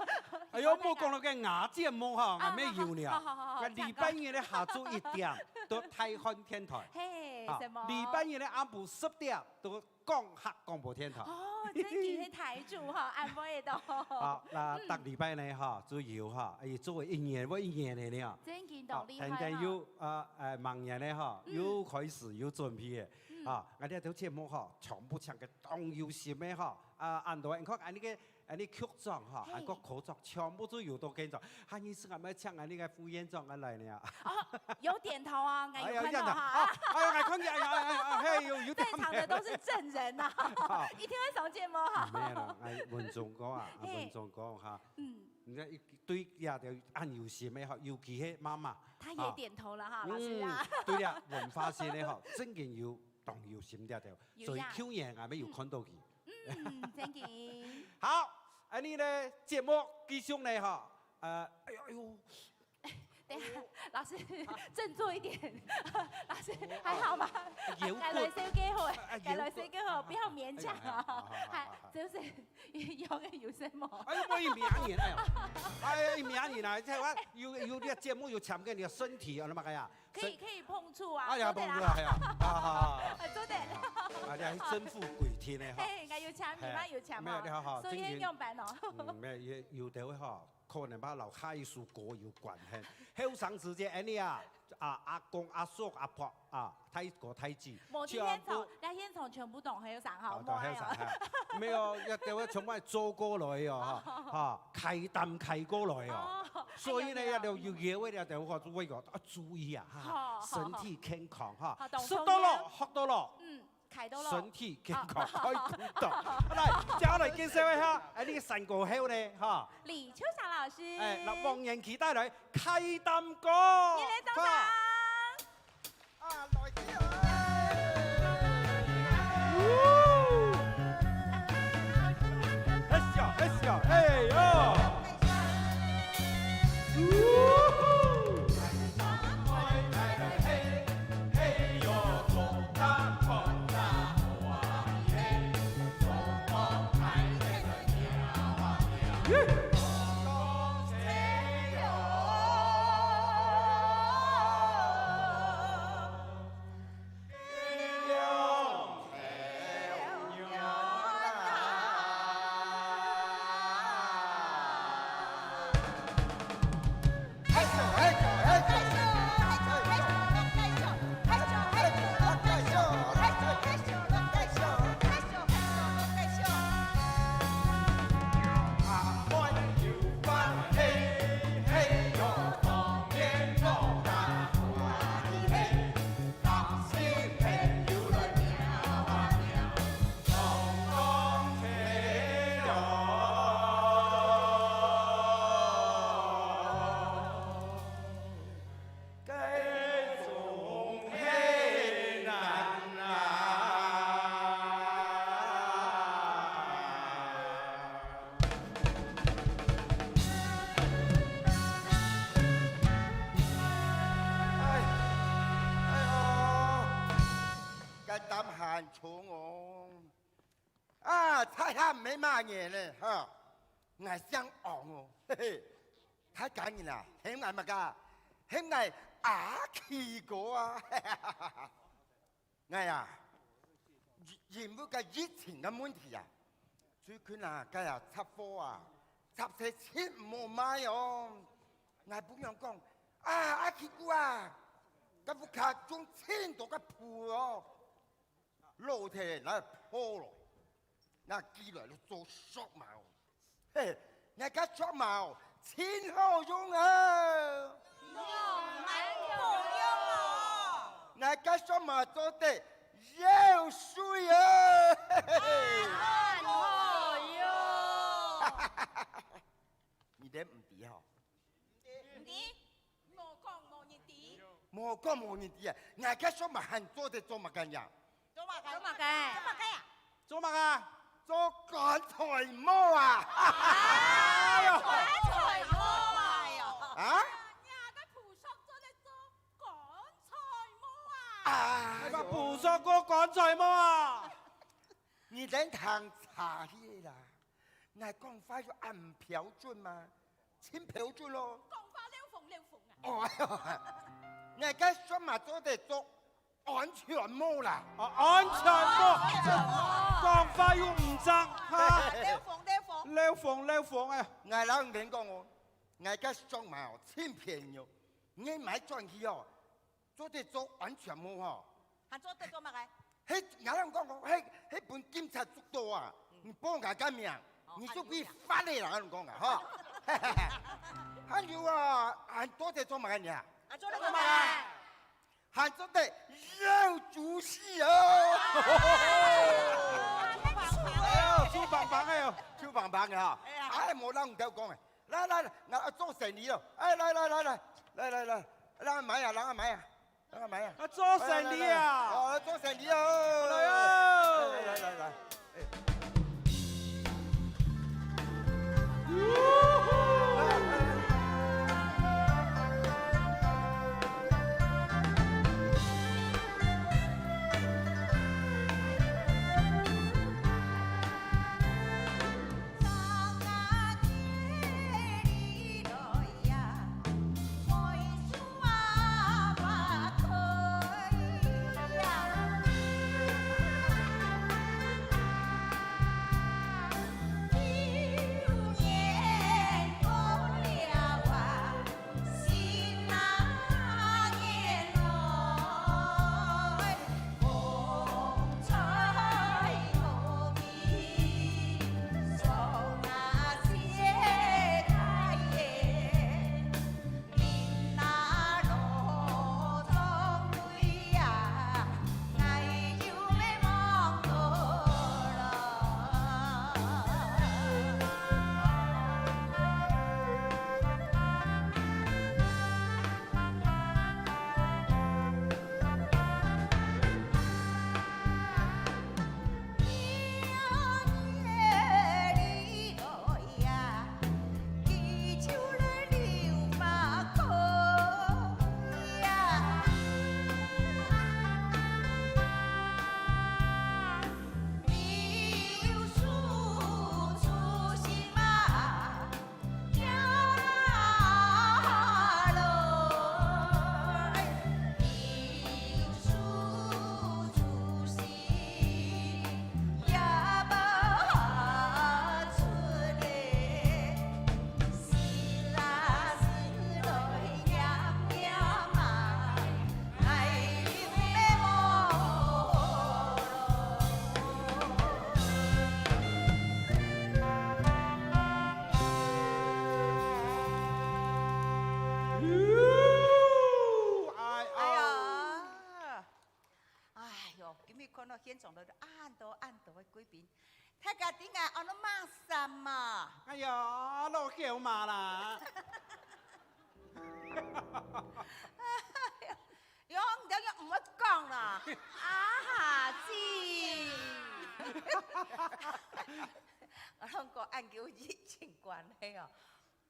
哎喲，莫講到該𠊎節目吼，啊，𠊎乜有呢。好，好，好，好，𠊎禮拜日个下晝一點，到大漢電台。嘿，啊，承蒙。禮拜日个暗晡十點，到 講客廣播電台。哦，正經个台主吼，恁會个。好，該逐禮拜呢，吼，就有吼，哎，做一年，會一年个呢。正經當厲害吼。好，等等有，呃，呃，明年个吼，嗯。有開始有準備个。嗯。啊，𠊎這條節目吼，全部請个當有心个吼，啊，恁多，你看，恁呢个，恁呢局長吼，嘿。還過科長，全部都有到現場。 下一次𠊎乜請𠊎這個副院長來呢。哦，有點頭啊，𠊎有看到哈。哎呀，有點頭。哦，哎呀，𠊎看見，哎呀，哎呀，哎呀，嘿，有，有點頭。在場的都是證人啊，好。一定會上節目哈。沒有啦，哎，文忠哥啊，啊，嘿。文忠哥哈。嗯。你看，對這條恁有心个哈，尤其係媽媽。他也點頭了哈，啊。老師啊。嗯，對了，文化線个哈，正經有當有心這條，有呀。所以舊年𠊎乜有看到佢。嗯，正經。好，恁呢呢，節目繼續呢哈。 呃，哎喲，哎喲。等一下，老師，振作一點。老師，還好嗎？有過。該來小歇會，哎，該來小歇會，不要勉強啊。哎，好，好，好，好。還，就是，有个有什麼？哎喲，莫一明年，哎喲。哎呀，一明年啊，這我有，有這節目有搶个你个身體啊，那麼个呀。可以，可以碰觸啊，哎呀，做得啦。碰觸啊，哎呀，啊，好，好，好。啊，做得啦。啊，你還真富貴天的哈。嘿，應該有搶，你嘛有搶嘛。嘿，沒有，你好，好，所以今天用板哦。嗯，沒有，也有的會哈。 可能吧，摎下一首歌有關係。後生時節，恁呢啊，啊，阿公、阿叔、阿婆啊，大哥、大姊，無，今天從，全部，該現場全部都後生哈，啊，都後生哈。沒有，這兜全部做過來哦，哈，哈，開擔開過來哦。哦，所以呢，哎呀，這兜有業務這兜，我就會講，啊，注意啊，哈，好，好，身體健康哈，好，懂，收到了，懂。學到了。嗯。 開到了。身體健康，啊。開古董。來，接下來介紹一下，哎，這個山歌后呢，哈。李秋霞老師。哎，那黃延祺帶來開擔歌。熱烈掌聲。啊，來聽啊。嘿咻，嘿咻，哎喲。哎，哎喲，該擔還重哦。啊，在下毋係麼人呢，哈，𠊎姓王哦，嘿嘿。大家人啊，喊𠊎麼个？喊𠊎阿奇哥啊。𠊎啊，因，因為該疫情个問題啊，最近啊，該啊，雜貨啊，雜細盡無賣哦。𠊎餔娘講：「啊，阿奇哥啊，該屋下種盡多个瓠哦，老忒拿來破咯，拿寄來做索嫲哦。」 嘿，𠊎个索嫲盡好用啊！用，蠻好用哦！𠊎个索嫲做得又水啊！嘿嘿。啊，很好用。你等毋知吼？毋知？無講無人知。無講無人知啊！𠊎个索嫲還做得做麼个呀？做麼个？做麼个？做麼个呀？做麼个？做棺材模啊！哎喲，棺材模啊！哎喲，啊？若个菩薩做得做棺材模啊！哎喲，菩薩个棺材模啊！你等聽差去啦！𠊎講話有恁標準嗎？盡標準咯。講話漏風漏風啊！哦，哎喲，𠊎个算嘛做得做 安全帽啦。哦，安全帽。講話又毋正，哈。漏風，漏風。漏風，漏風，哎。𠊎摎你等講哦，𠊎个相貌哦，盡便宜哦，你買轉去哦，做得做安全帽吼。還做得做麼个？嘿，𠊎摎你講哦，嘿，嘿，分警察捉到啊，你報𠊎个名，你就被罰了啦，𠊎摎你講啊，哈。還有啊，還做得做麼个呢？啊，做得做麼个？ 還做得有主席哦！哎喲，手棒棒个哦。手棒棒个哈！哎呀，哎，無人毋得講哎！來來來，𠊎愛做生理哦！哎，來來來來來來來，來買啊，來買啊，來買啊！啊，做生理啊！哦，做生理哦！來哦！來來來來。 哎喲，哎喲，今日看到現場都恁多恁多个貴賓，大家知𠊎安到麼儕嘛？哎喲，老曉嘛啦！哎喲， 喲，你兜又毋會講啦，啊哈，知。𠊎摎你講，恁久疫情關係哦，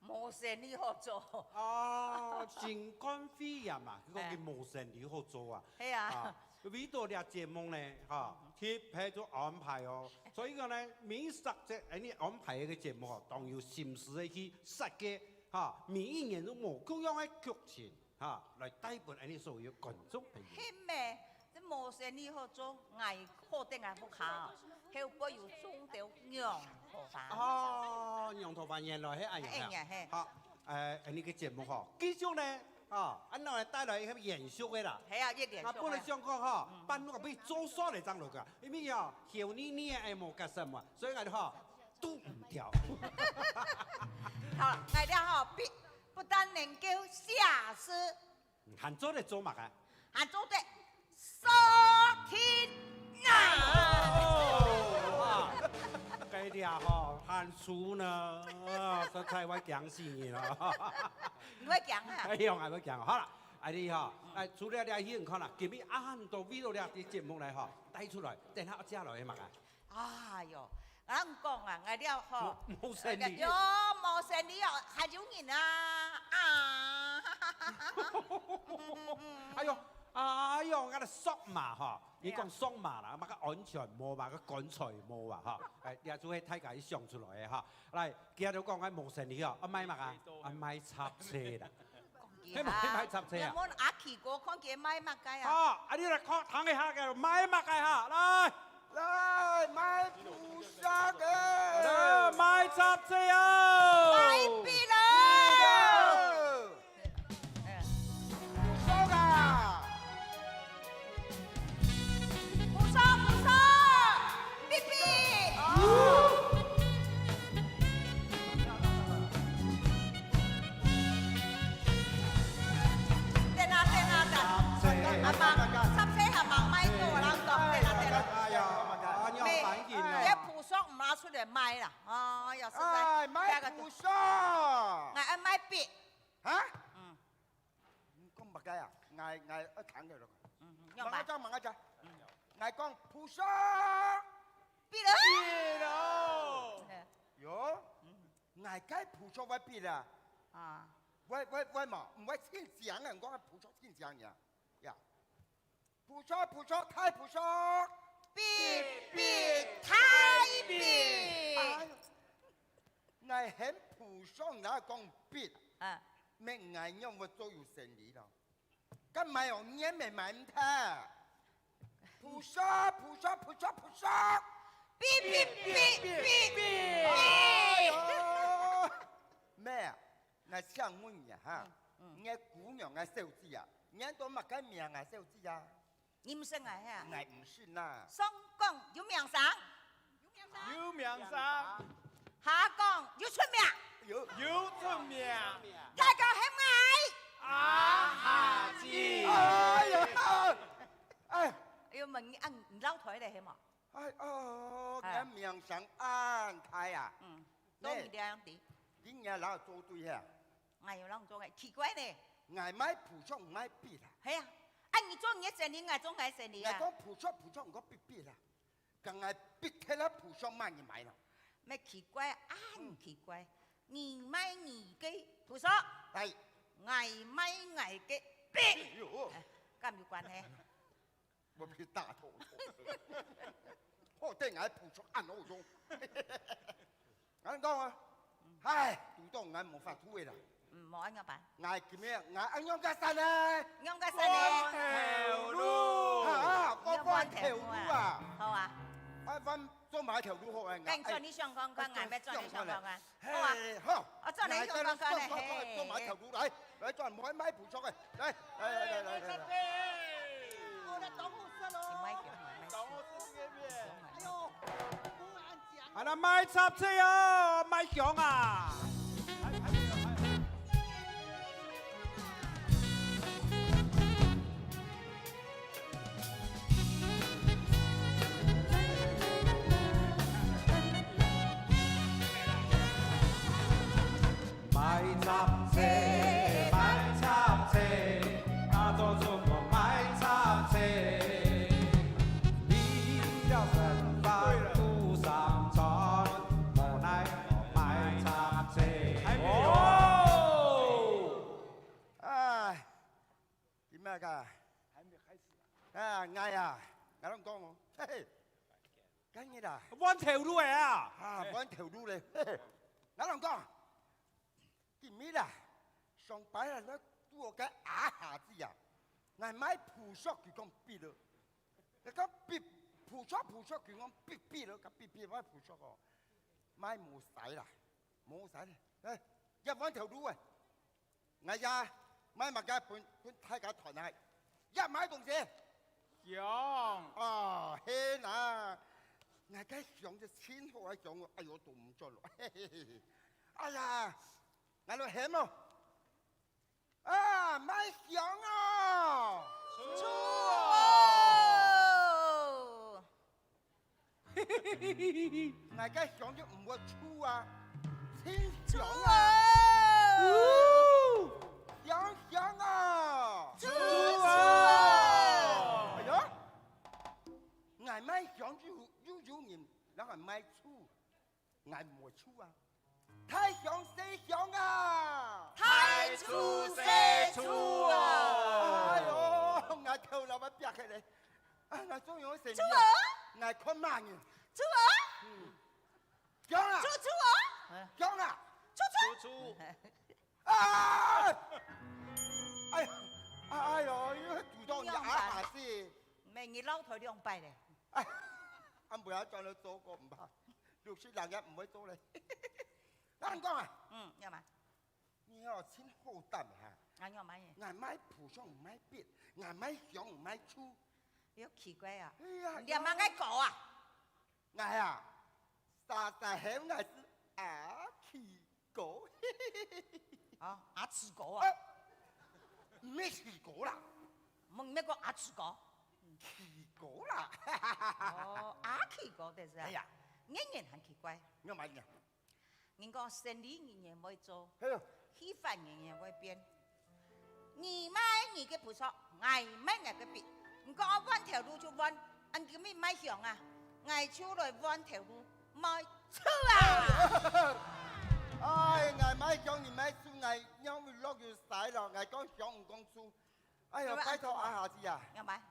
無生理好做。哦，新冠肺炎啊，佢講佢無生理好做啊。係啊。啊，為著這節目呢，哈，特別做安排哦。所以講呢，每一隻恁呢安排个節目哦，當有心思个去設計，哈，每一年都無共樣个劇情。 哈，來帶分𠊎等所有觀眾朋友。係咩？這無生理好做，𠊎好得𠊎屋下哦，後背有種兜楊桃花。哦，楊桃花原來係恁樣啊。係，係。好，呃，𠊎等个節目吼，繼續呢，哦，恁樣來帶來一個延續个啦。係啊，一連續啊。啊，本來想講吼，嗯。半路可以做煞來正來个，因為哦，後日你也無結婚嘛，所以𠊎等吼，堵毋著。好，𠊎等吼，必 不但能夠寫詩，還做得做麼个？還做得收聽啊！哦，哇，該條吼，還粗呢，啊，實在會驚死人哦。你會驚啊？哎喲，還會驚。好啦，哎，你吼，哎，除了這以外，你看啦，今日恁多為了這個節目來吼，帶出來，等下接下來嘛，哎喲， 𠊎同你講啊，𠊎了吼，無，無生理。喲，無生理哦，還有人啊，啊。哎喲，哎喲，𠊎个索馬吼，你講索馬啦，麼个安全帽嘛，个棺材帽啊，吼，哎，這就係大家想出來个哈。來，今日就講𠊎無生理哦，啊，賣麼个啊？啊，賣雜菜啦。 你賣，賣雜菜啊？有無阿奇哥看佢賣麼个啊？啊，啊，你來看，聽一下，佢賣麼个哈？來，來，賣烳槎个。來，賣雜菜啊！賣筆啊！筆啊！烳槎啊！烳槎，烳槎，筆筆。啊！ 等啊，等啊，等啊。阿媽，插隊還吂買到，人講，等啊，等啊。哎呀，恁樣反應哦。這烳槎毋拿出來賣啦。哦，要實在。哎，賣烳槎。𠊎愛賣筆。哈？嗯。你講麼个啊？𠊎，𠊎愛聽佢咯。嗯，嗯，用吧。慢慢講，慢慢講。嗯。𠊎講烳槎。筆了。筆了。嗯。喲。嗯。 𠊎个烳槎會筆啊？啊。會，會，會無？毋會盡靚啊，𠊎个烳槎盡靚呀。呀。烳槎，烳槎，大烳槎。筆，筆，大筆。哎喲，𠊎喊烳槎，哪講筆？啊。乜𠊎仰會做有生理咯？ 該買哦，你也買毋忒。烳槎，烳槎，烳槎，烳槎。嗶嗶嗶嗶嗶。哎喲，妹啊，𠊎請問你啊哈，嗯，嗯。你个姑娘啊，小姐啊，你安到麼个名啊，小姐啊？你毋識𠊎係啊？𠊎毋識啦。上講有名聲。 有名聲。下講有出名。有。有出名。大家喊𠊎。阿霞姐。哎呀，哎。哎喲，問你，啊，你老弟咧，係無？哎哦，哎。你名聲恁大啊。嗯，都毋了樣子。你也老做對啊。哎喲，老做个，奇怪呢。𠊎賣烳槎，毋賣筆啊。係啊，啊，你做你个生理，𠊎做𠊎个生理啊。𠊎講烳槎，烳槎，毋講筆筆啊。 講𠊎筆忒啦，烳槎麼人買咯？乜奇怪，恁奇怪！你賣你个烳槎，哎。𠊎賣𠊎个筆。哎喲。哎，敢有關係？我被打透透。好得𠊎烳槎恁好用。 恁講啊，唉，堵到𠊎無法度个啦。嗯，無恁樣辦。𠊎今日𠊎愛仰結煞呢？仰結煞呢？換頭路。哈，愛換頭路啊？好啊。愛換做麼个頭路好啊？該你轉去想看看，𠊎愛轉去想看看。好啊。嘿，好。𠊎轉去想看看，𠊎這个想看看，嘿。做麼个頭路來？ 來轉，莫賣烳槎个，來，來，來。哦，那當好食咯。你莫講，莫講。當好食个面。哎喲，毋好恁講。啊，那賣雜菜哦，賣香啊！ 賣雜菜，賣雜菜，打早出門賣雜菜。離了生活肚三餐，無奈何賣雜菜。哦！哎，今日啊，還沒開始啊。啊，𠊎啊，𠊎同你講哦，嘿嘿，今日啊，換頭路个啊。啊，換頭路咧，嘿嘿，𠊎同你講， 今日啊，上擺啊，來堵該阿霞姊啊，𠊎賣烳槎，佢講筆咯。𠊎講筆，烳槎，烳槎，佢講筆，筆咯，該筆，筆，賣烳槎哦，賣無使啦，無使啦。哎，也換頭路啊！𠊎也賣麼个分，分大家傳下，也賣東西。香。哦，係啦，𠊎个香就盡好个香哦，哎喲，都毋轉咯。哎呀， 𠊎來喊哦。啊，賣香哦！出哦！𠊎个香就毋會臭啊，盡香啊！出哦！香香啊！出哦！哎喲，𠊎賣香又，又有人，然後賣醋。無臭啊？大香細香啊！大廚細廚啊！哎喲，𠊎頭腦愛煏忒咧！啊，𠊎終於成功！豬哦！𠊎看麼人？豬哦！嗯，香啊！豬豬哦！香啊！豬豬！豬豬！啊！哎呀，哎喲，又堵到你啊！啊是！每日老頭兩擺咧。哎，俺不要轉來做過，毋怕，六十人也毋會做咧。 恁講啊，嗯，要麼？你哦，真好膽哈！𠊎要麼个？𠊎賣烰香毋賣煏，𠊎賣香毋賣醋。又奇怪啊！哎呀，你麼个哥啊？𠊎啊，沙沙喊𠊎係阿奇哥。哦，阿奇哥啊？哎，毋係奇哥啦，毋係講阿奇哥？奇哥啦。哦，阿奇哥就是啊。哎呀，人人還奇怪。你要麼个？ 人講生理人人會做，係啊。戲法人人會變。你賣你个烰香，𠊎賣𠊎个煏。你講愛換頭路就換，恁今日賣香啊，𠊎就來換頭路，賣醋啊！哎，𠊎賣香，你賣醋，𠊎仰會落油晒咯？𠊎講香毋講醋。 哎喲，拜託啊，阿姊啊，仰般？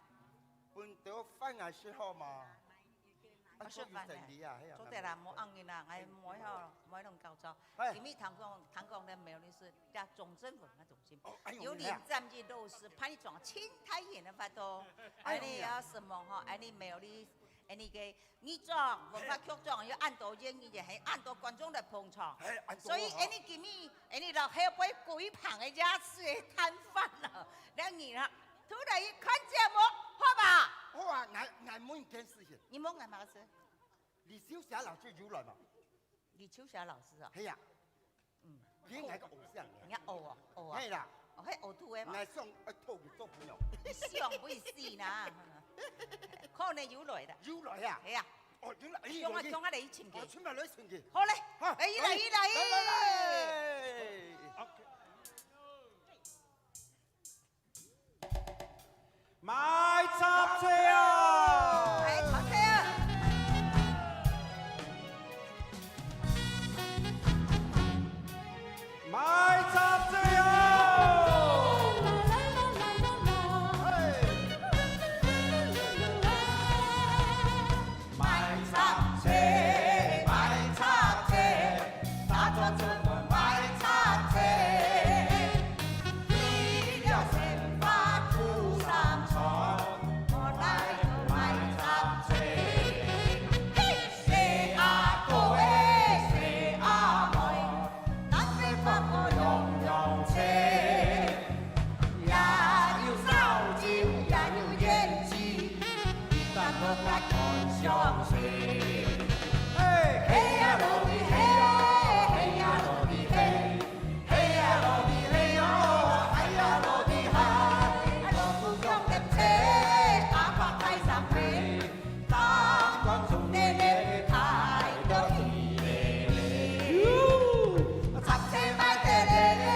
分兜飯𠊎食好無？啊，做有生理啊，係啊。做得啦，莫恁樣啦，𠊎莫好，莫恁搞糟。哎。今日聽講，聽講咧，苗栗市這中正文化中心，哦，哎喲，有林占一老師辦一場盡大型个活動，哎喲，恁樣啊，承蒙吼，恁樣苗栗，恁樣个 義莊、文化局長有恁多演員，還恁多觀眾來捧場。係，恁多哦。所以，恁樣今日，恁樣老後輩歸棚个夜市个攤販了，兩人啊，都來看節目，好吧？好啊，𠊎，𠊎問一件事情。你問𠊎麼个事？李秋霞老師有來無？李秋霞老師啊？係啊。 嗯。佢係𠊎个偶像呢。你愛學哦，學啊？係啦。哦，係學徒个嘛。𠊎想愛討佢做朋友。你想會死啦！可能有來啦。有來啊？係啊。哦，有來，哎，有來。叫𠊎，叫𠊎來尋佢。哦，尋來來尋佢。好嘞，好，哎，來，來，來，來。來，來，來。OK。 賣雜菜啊！賣雜菜啊！賣雜菜啊！嘿！賣雜菜，賣雜菜，打早出門賣雜菜。 為了生活苦三餐，無奈何賣雜菜。嘿！細阿哥欸，細阿妹，南北北角樣樣尋，也有燒酒，也有胭脂，一擔落來看相勢。嘿！嘿呀囉哩嘿喲，嘿呀囉哩嘿。 嘿呀囉哩嘿喲，嘿呀囉哩嗨，老虎強點車，阿伯大三歲，三觀中的人大到起來咧。雜菜賣得咧咧，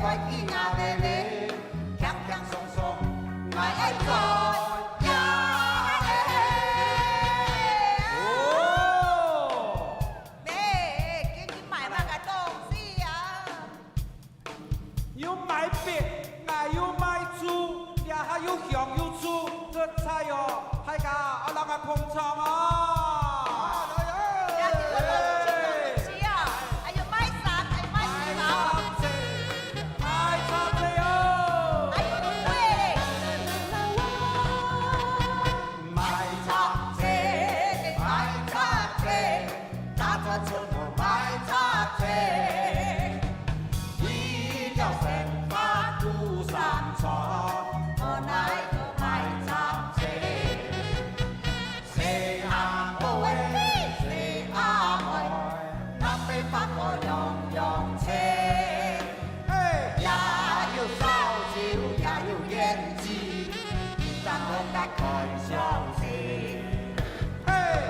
飯仔咬咧咧，輕輕鬆鬆，𠊎愛做呀咧。哦！ 咩？今日賣麼个東西啊？有賣煏，也有賣醋，這下又香又臭，這菜哦，大家愛摎𠊎捧場哦！這就有東西啊！還有賣衫，還有賣衣服。賣雜菜，賣雜菜哦！還有對咧。 賣雜菜，賣雜菜，打早出門賣雜菜。為了生活苦三餐，無奈何賣雜菜。細阿哥欸，細阿妹，南北北角樣樣尋。 嘿！也有燒酒，也有胭脂，一擔落來看相勢。嘿！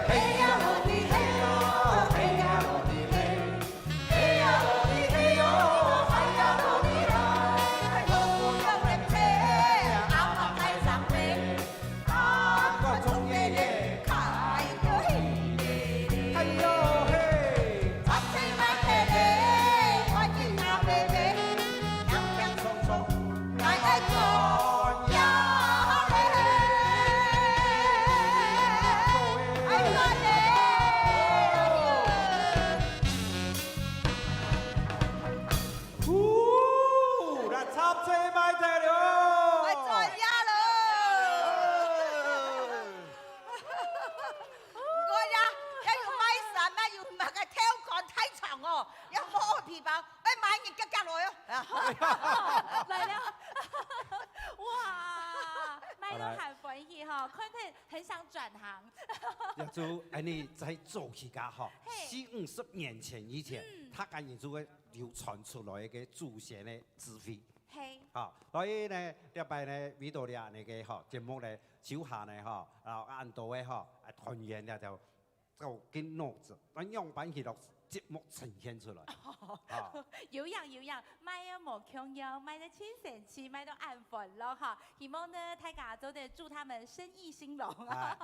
嘿呀囉哩嘿喲，嘿呀囉哩嘿，嘿呀囉哩嘿喲，嘿呀囉哩嗨。來了。哇，麥當勞很歡喜哈，看起來很想轉行。也就恁呢再做起家哈，嘿。四五十年前以前，嗯。客家人就會流傳出來一個祖先的智慧。嘿。好，所以呢，這擺呢，為到這恁个哈節目呢，就下呢哈，然後恁多个哈，團員了就 就緊腦子，恁樣般去落節目呈現出來。啊。有影有影，賣个無共樣，賣得盡神奇，賣到恁歡樂哈。希望呢，大家做得祝他們生意興隆。哎。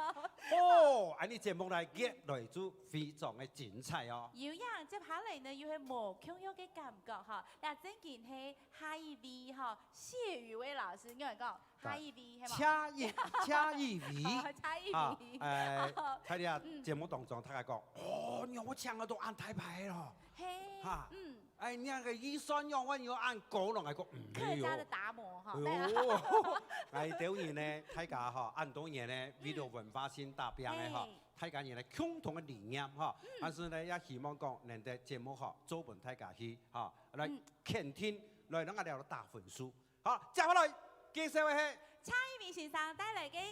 哦，恁呢節目呢，越來就非常个精彩哦。有影，接下來呢，又係無共樣个感覺哈。那正經係下一位哈，謝宇威老師，你來講。 下一位，係無？下一，下一位。哦，下一位。啊，哎，哦。在這嗯。節目當中，大家講，哦，你有請到恁大牌个咯。嘿，哈。嗯。哎，你个預算仰般有恁高咯？𠊎講，嗯，客家的達摩哈，哎喲，哎，對啊。𠊎兜人呢，大家哈，恁多年呢，嗯。為了文化性打拚个哈，嘿。大家人呢，共同个理念哈，嗯。但是呢，也希望講，能在節目哈，做分大家去哈，來嗯。肯定，來讓大家來打分數。 好，接下來介紹个係蔡一鳴先生帶來个一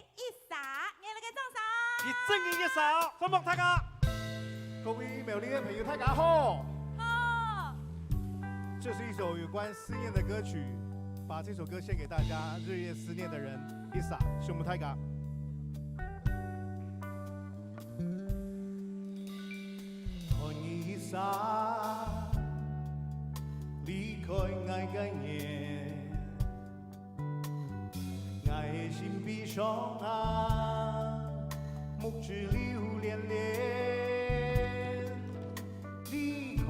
儕，熱烈个掌聲。佢正經一儕哦，歡迎大家。各位苗栗的朋友，大家好。好。這是一首有關思念的歌曲，把這首歌獻給大家，日夜思念的人，一儕，承蒙大家。 看你一儕離開𠊎个眼，𠊎个心悲傷啊，目汁流連連。離開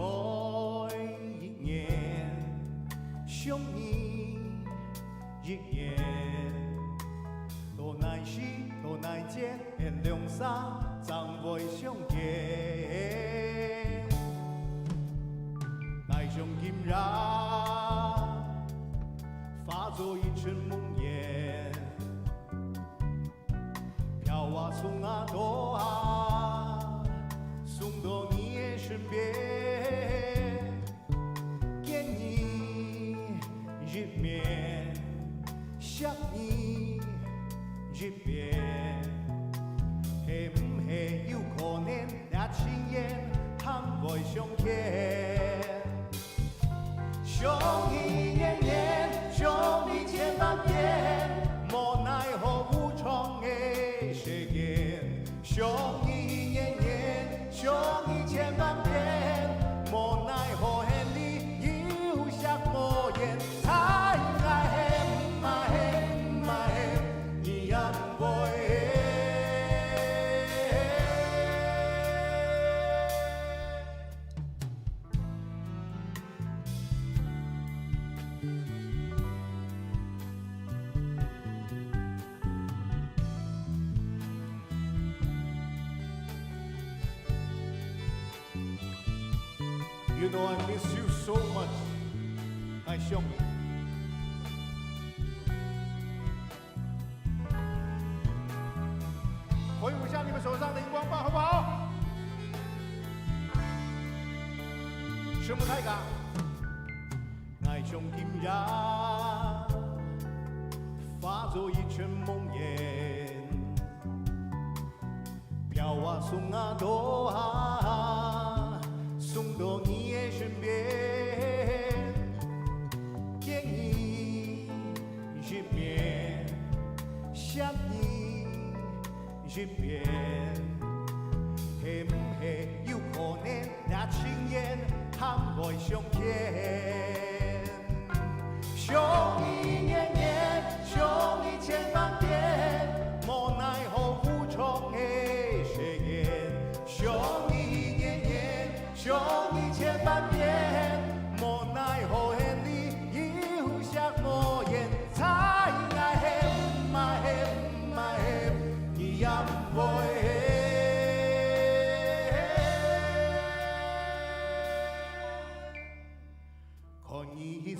一年，想你 一年，到哪時，到哪間，𠊎兩儕正會相見。𠊎想今夜化作一陣夢魘，飄啊送啊到啊，送到你个身邊。 見你一面，惜你一遍，係毋係有可能這情緣還會相見？想你一年年，想你千萬遍，無奈何無常个世間。 想你一年年，想你千萬遍，無奈何恨你有惜無言，在𠊎恨啊恨啊恨，你也毋會。 You know I miss you so much. I show me. 挥舞一下你們手上的螢光棒，好不好？承蒙大家。 𠊎想今夜化作一陣夢魘，飄啊送啊到啊，送到你个身邊。見你一面，惜你 一遍，係毋係有可能這情緣還會相見？想你一年年，想你千萬遍，無奈何無常个世間。想你一年年，想你千萬遍，無奈何恨你有惜無言。 在𠊎恨啊恨啊恨，你也毋會。 看你一儕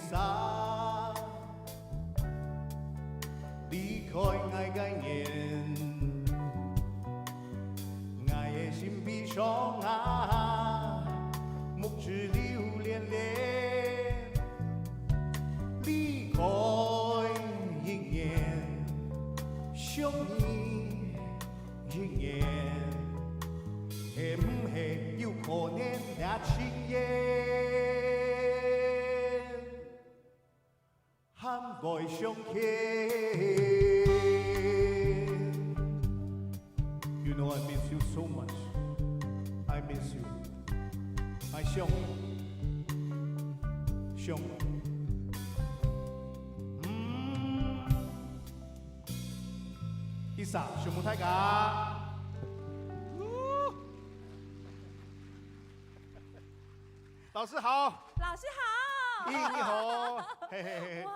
離開𠊎个眼，𠊎个心悲傷啊，目汁流連連。你一眼，係毋係有可能也情願？還會想起。You know I miss you so much. I miss you. I 想，想。嗯。Isa，想無大家。老師好。老師好。咦，你好。嘿嘿嘿。哇，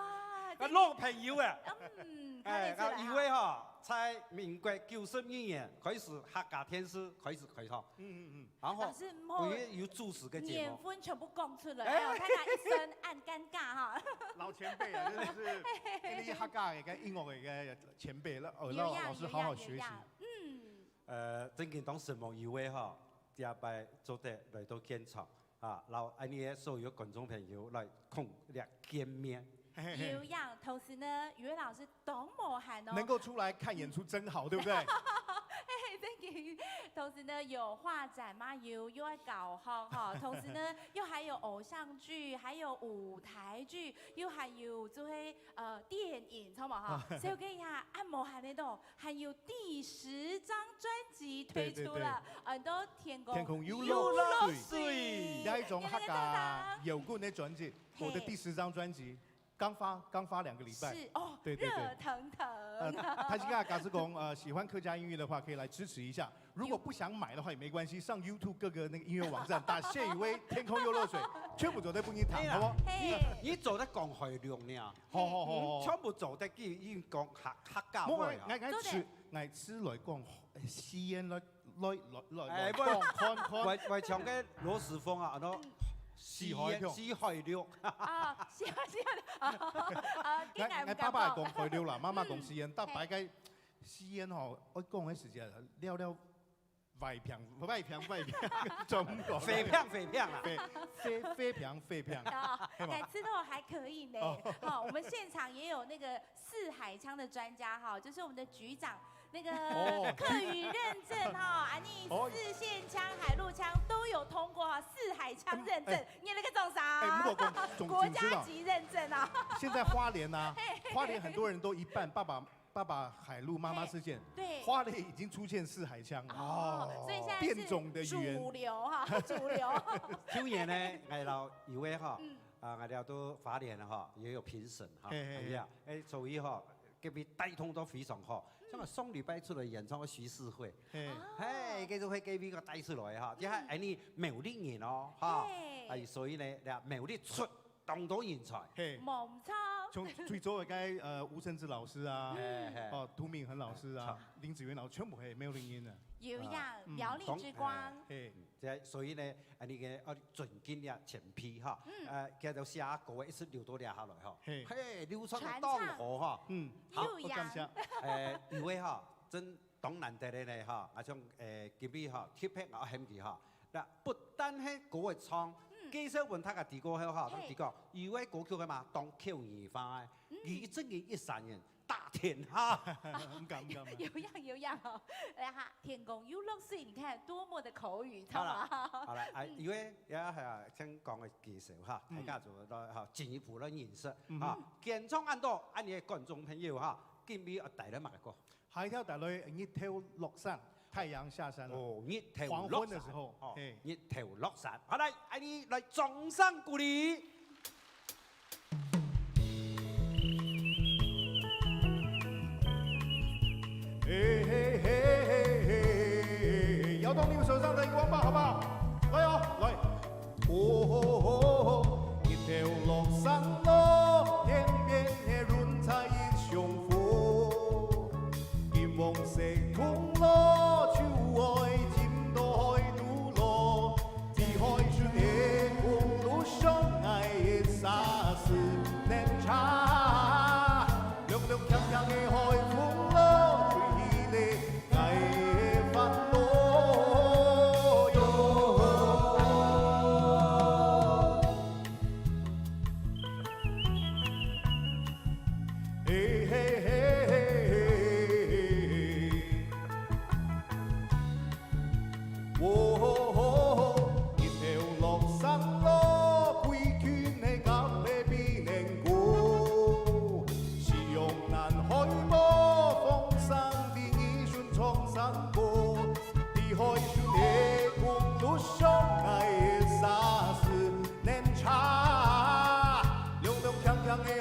啊，老朋友哎。嗯，看得出來哈。哎，啊，因為哈，在民國九十二年開始，客家電視開始開播。嗯嗯嗯。然後，老師，莫我也有主持个節目。年份全部講出來，哎。哎喲，大家一身恁尷尬哈。老前輩啊，真的是，因為客家个音樂个前輩了，呃，有影，老師好好學習。有影，有影。嗯。呃，真經當承蒙有位哈，這擺做得來到現場。 啊，摎恁呢个所有觀眾朋友來共下見面。有影，同時呢，余偉老師當無閒哦。能夠出來看演出真好，對不對？嘿嘿，thank you。同時呢，有畫展嘛，有，又愛教學哈，同時呢，又還有偶像劇，還有舞台劇，又還有就係，呃，電影，著無哈？啊。所以我跟你講，恁無閒个都 還有第十張專輯推出了，對，對，對。很多天空天空遊樂水。遊樂水。這一張客家搖滾个專輯，嘿。我的第十張專輯，剛發，剛發兩個禮拜。是，哦，對，對，對。熱騰騰。呃，大家假使講，呃，喜歡客家音樂的話，可以來支持一下。如果不想買的話也沒關係，上YouTube各個那個音樂網站打謝宇威天空遊樂水，全部做得分你聽，好無？嘿。你，你做得講海陸呢？ 好好好好。嗯，全部做得佢，佢講客，客家話啊。無，𠊎，𠊎，𠊎試，𠊎試來講，呃，四縣來，來，來，來，哎，來講看看。會，會像該羅時豐啊，安到四縣，四海共。四海六。啊，四海，四海六。啊，啊，𠊎，𠊎爸爸會講海陸啦，媽媽講四縣，嗯，大概該四縣吼，愛講个時間，了了 外片，外片，外片，中國。北片，北片啦。北，北，北片，北片。啊，係嘛？哎，吃透還可以呢。哦。好，我們現場也有那個四海腔的專家哈，就是我們的局長，那個哦。客語認證哈，啊，你哦。四縣腔、海陸腔都有通過哈，四海腔認證，嗯，哎。你那個中啥？哎，不過講，講，國家級認證啊。講真的，現在花蓮啊，嘿，嘿，嘿。花蓮很多人都一半，爸爸 爸爸海陸，媽媽四縣，嘿，對。花蓮已經出現四海腔了。哦，所以現在是變種的語言。主流哈，主流。舊年呢，𠊎摎一位哈，嗯。啊，𠊎摎到花蓮哈，也有評審哈，嘿，嘿，嘿。哎呀，哎，所以哈，給佢帶動都非常好。嗯。像上禮拜出來演唱會徐世輝，嘿。啊。嘿，這就會給佢帶出來哈，這還，嗯。哎，你苗栗人哦，哈。嘿。哎，所以呢，苗栗出 當多人才。嘿。無錯。從最早个該，呃，吳盛智老師啊，嘿，嘿。哦，涂明恆老師啊，著。林子元老師，全部係苗栗人啊。有影，啊，嗯。苗栗之光。講，嘿。這，所以呢，啊，你个，啊，尊敬這前輩哈，嗯。呃，佢就寫歌一直留到這下來哈。嘿。嘿，流傳到當好哈。傳唱。嗯，好，有影。我感謝。呃，一位哈，真 當難得个呢，哈，啊，像，呃，今日哈，特別𠊎喊佢哈，那不但係歌會唱，嗯。介紹分大家知過後哈，嘿。同佢講，有个歌曲个嘛，當口語化个，嗯。佢一整日一三年打天下。毋敢，毋敢，毋敢。有影，有影哦。哎哈，天空遊樂水，你看多麼的口語，好啦，著無？好啦，啊，嗯。因為也，啊，先講个介紹哈，嗯。大家就來哈，進一步來認識，嗯哼。哈，現場恁多，恁呢个觀眾朋友哈，今日愛帶來麼个歌？ 下一條帶來日頭落山，太陽下山了。哦，日頭落山。黃昏的時候，哦，嘿。日頭落山。好，來，恁呢來掌聲鼓勵。嘿，嘿，嘿，搖動你們手上的一個棒，好不好？來哦，來。 哦，日頭落山咯，天邊个雲彩一上浮。金黃色通咯，就愛浸到海肚咯。在海上个公路上，𠊎个沙斯能唱。涼涼輕輕个海風咯，吹起來 𠊎个煩惱喲。嘿嘿嘿嘿嘿，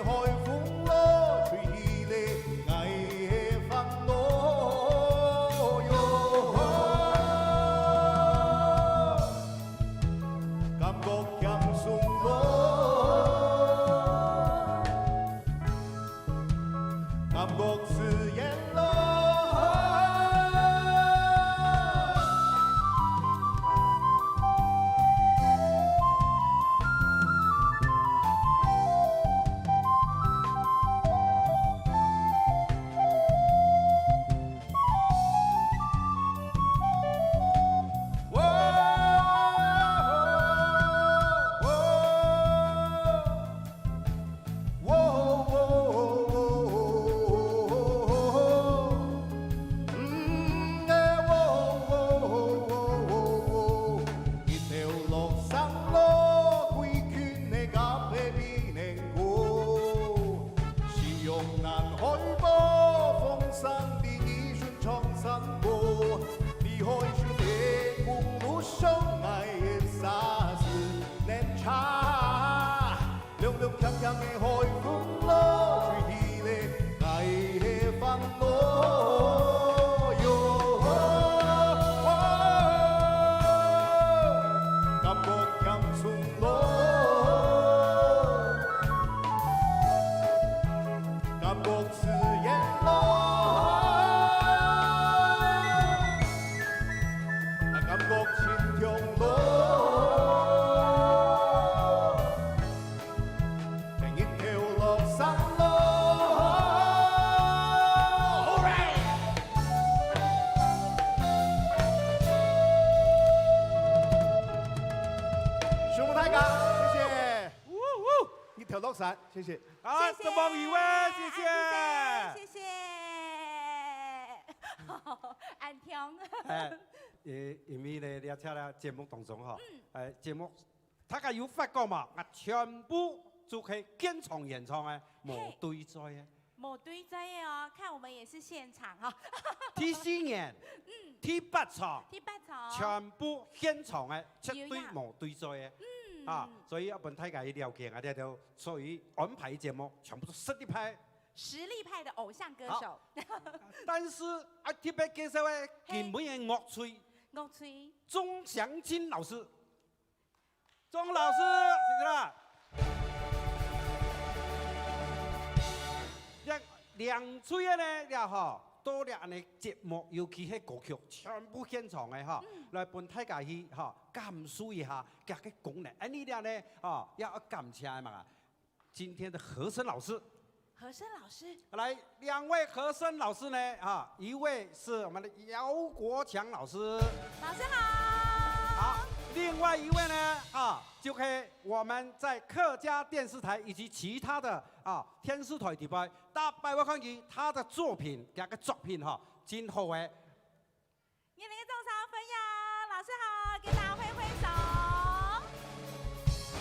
海風咯，吹起來𠊎个煩惱喲。感覺輕鬆咯，感覺自然咯。日頭落山咯，歸群个甲白比能過。夕陽南海波，風聲在耳脣唱山歌。在海脣个公路上，𠊎个車子能駛。 涼涼輕輕个海風咯，吹起來𠊎个煩惱喲。感覺輕鬆咯，感覺自然咯，感覺輕鬆咯。 日頭落山咯。Alright！承蒙大家，謝謝。日頭落山，謝謝。好，謝謝。承蒙一位，謝謝。謝謝。恁暢。哎，呃，因為呢，這次呢，節目當中吼，嗯。哎，節目 大家有發覺無？啊，全部就係現場演唱个，無對嘴个。無對嘴个哦，看我們也是現場哈。第四年，嗯。第八場，第八場。全部現場个，絕對無對嘴个。有呀。嗯。啊，所以愛分大家去了解啊，這就屬於安排節目，全部都實力派。實力派的偶像歌手。好。但是啊，特別介紹个，嘿。今晡日个樂隊，樂隊。鍾祥金老師。 鍾老師，謝謝啦。這兩隊个呢，這吼，到這恁呢節目，尤其係歌曲，全部現場个吼，嗯。來分大家去吼，感受一下佢个功能。恁呢這呢，吼，也愛感謝嘛，今天的和聲老師。 和聲老師。來，兩位和聲老師呢，啊，一位是我們的姚國強老師。老師好。好，另外一位呢，啊，就係我們在客家電視台以及其他的，啊，電視台底背，大家會看見他的作品，佢个作品哈，真好誒。 熱烈个掌聲歡迎，老師好，跟大家揮揮手。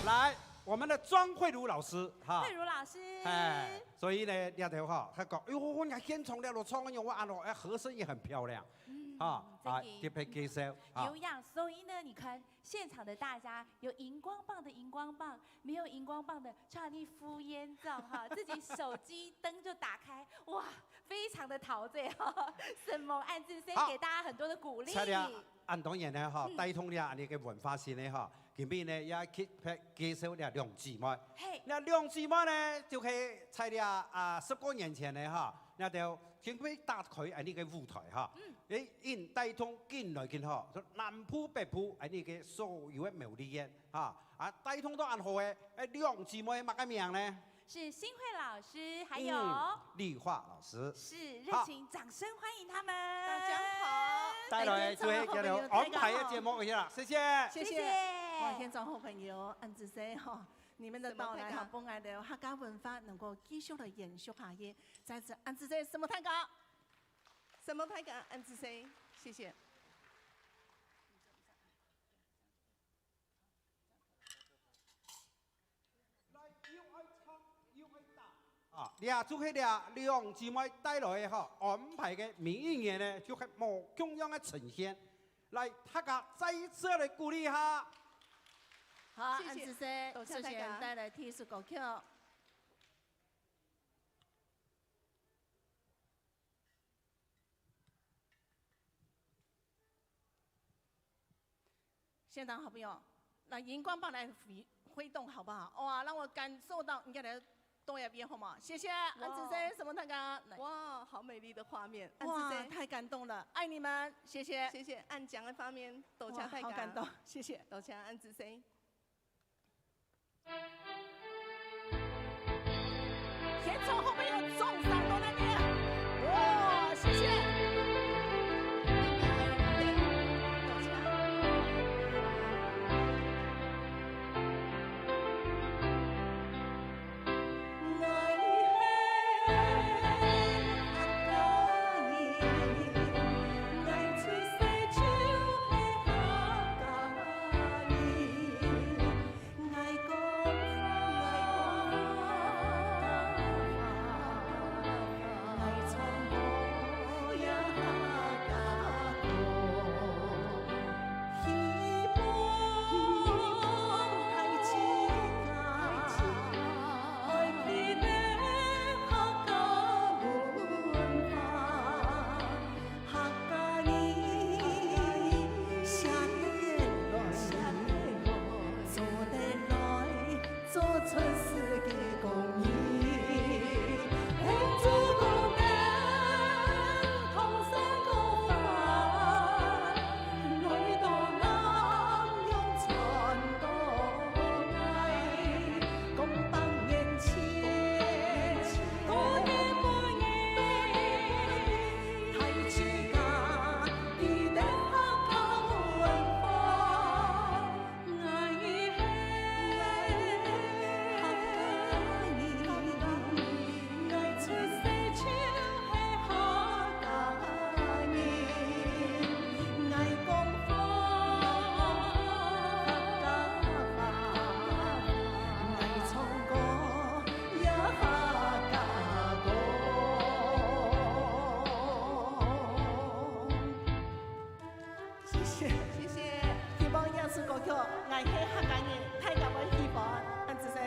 來，我們的莊慧如老師，哈。慧如老師。哎，所以呢，這條哈，佢講，哎喲，我現場了，我唱个，我按咯，哎，和聲也很漂亮，嗯，哈，啊，真的。特別介紹，啊。有樣，所以呢，你看現場的大家，有螢光棒的螢光棒，沒有螢光棒的，穿你敷眼罩哈，自己手機燈就打開，哇， 非常的陶醉哈，承蒙恁仔細，好。給大家很多的鼓勵。在這恁多年呢哈，嗯。帶動了恁呢个文化性呢哈，今晡日呢也特別介紹了兩姊妹。嘿。那兩姊妹呢，就係在這啊十多年前呢哈，那就經過打開恁呢个舞台哈，嗯。誒，因帶動緊來緊哈，南部北部恁呢个所有个苗栗縣哈，啊帶動到恁好个，誒，兩姊妹麼个名呢？ 是新慧老師，還有，嗯，麗華老師。是，熱情掌聲歡迎他們。好。大家好。帶來最後一個安排个節目一下，謝謝。謝謝。謝謝。哇，現場好朋友，恁仔細哈，你們的到來哈，分𠊎兜客家文化能夠繼續的延續下去。再次恁仔細，承蒙大家。承蒙大家，恁仔細，謝謝。 啊，這就係這兩姊妹帶來个哈，安排个每一年呢，就係無共樣个呈現。來，大家再次來鼓勵一下。好，謝謝。恁仔細，多謝大家。首先帶來第一首歌曲。现场好朋友，来，荧光棒来挥，挥动好不好？哇，让我感受到你看的多一遍好吗？谢谢，哇。安子生，什么大家来。哇，好美丽的画面，安子哇，生。太感动了，爱你们，谢谢。谢谢，安子生的画面，多谢哇，大家。好感动，谢谢。多谢安子生。 现场好朋友掌声到那边。哇，谢谢。谢谢。谢谢。希望这首歌曲《𠊎係客家人》，大家會喜歡。恁仔細。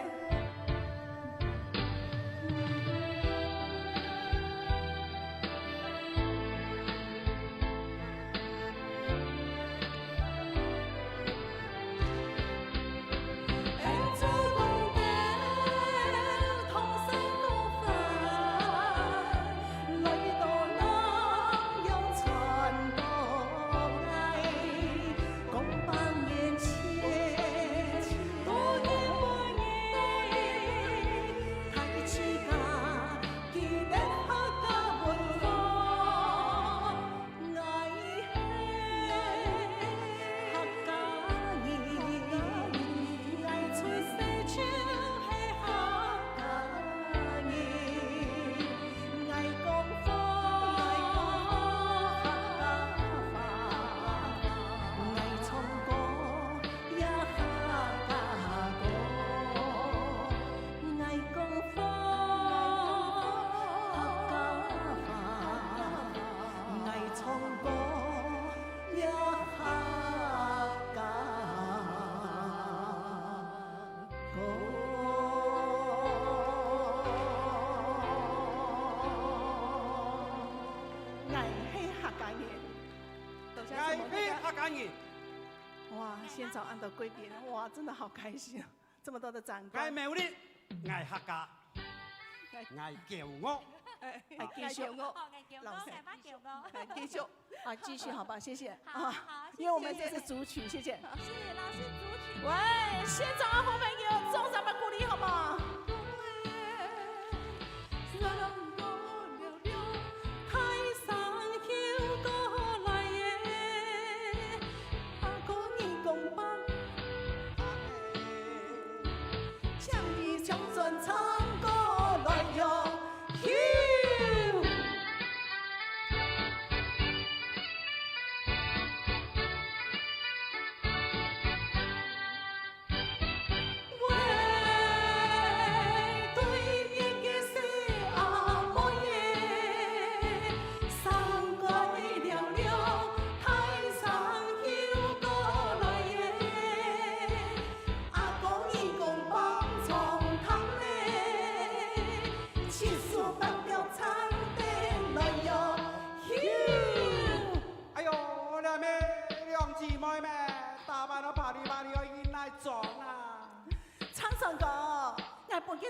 𠊎係客家人。多謝。𠊎係客家人。哇，現場恁多貴賓，哇，真的好開心啊！這麼多的長官。𠊎苗栗，𠊎客家，𠊎驕傲。哎，繼續。哦，𠊎驕傲，老師。𠊎驕傲。哎，繼續。啊，繼續，好吧，謝謝。好，啊，好，謝謝。因為我們這是主曲，謝謝。好，謝謝老師，主曲。喂，現場的好朋友，掌聲來鼓勵，好不好？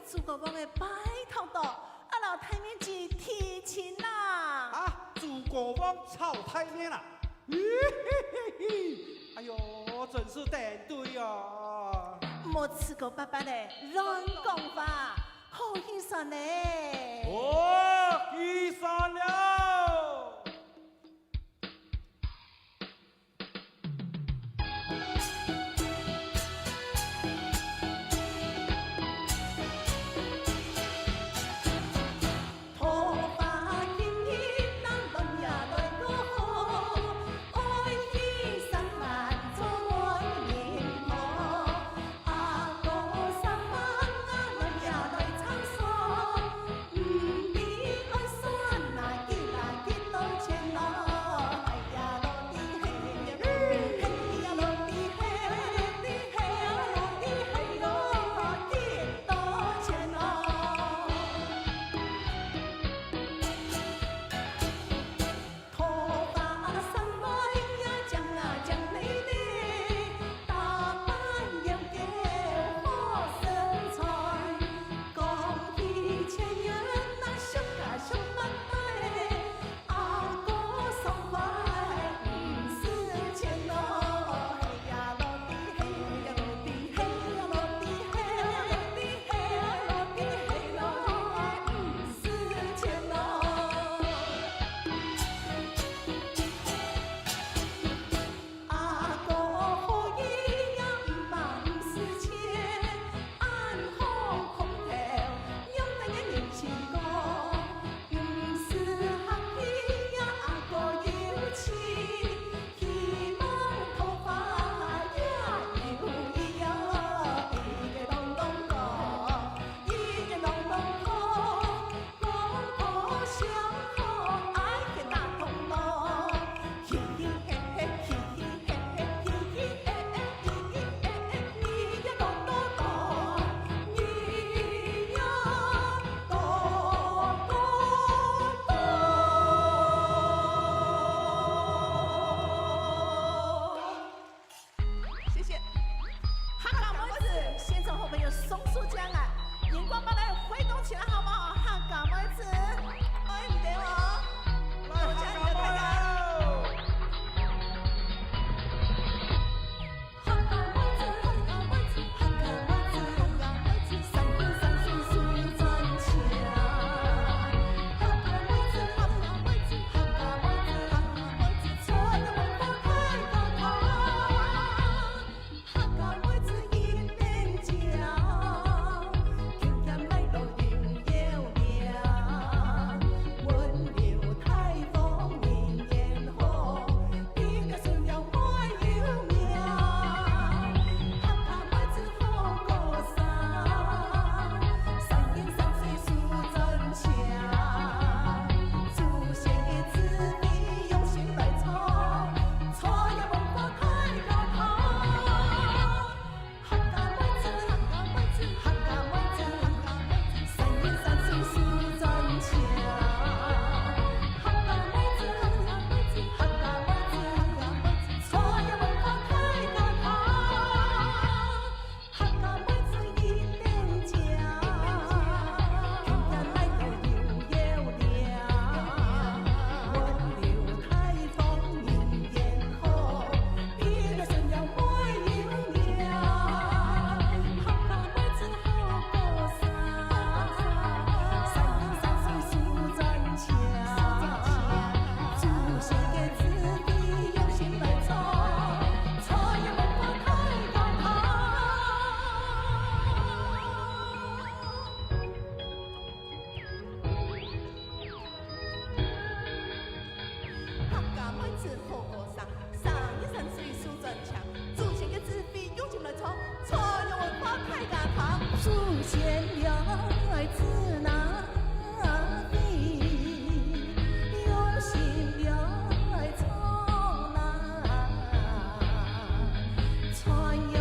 主國王个拜託到，啊，摎大面子提親啦。啊，主國王吵大面啦！哎喲，真是顛對啊！莫自顧八八个亂講話，好起算呢。好起算了！谢谢。客家妹子，现场好朋友双手张开，眼光把它挥动起来好不好？客家妹子，哎，你等哦，来，我家你的大家。客家妹子好歌聲，三十三歲手轉青，祖先个智慧用心來唱，傳揚文化大家堂。祖先了來自哪位？用心了來唱啊，傳揚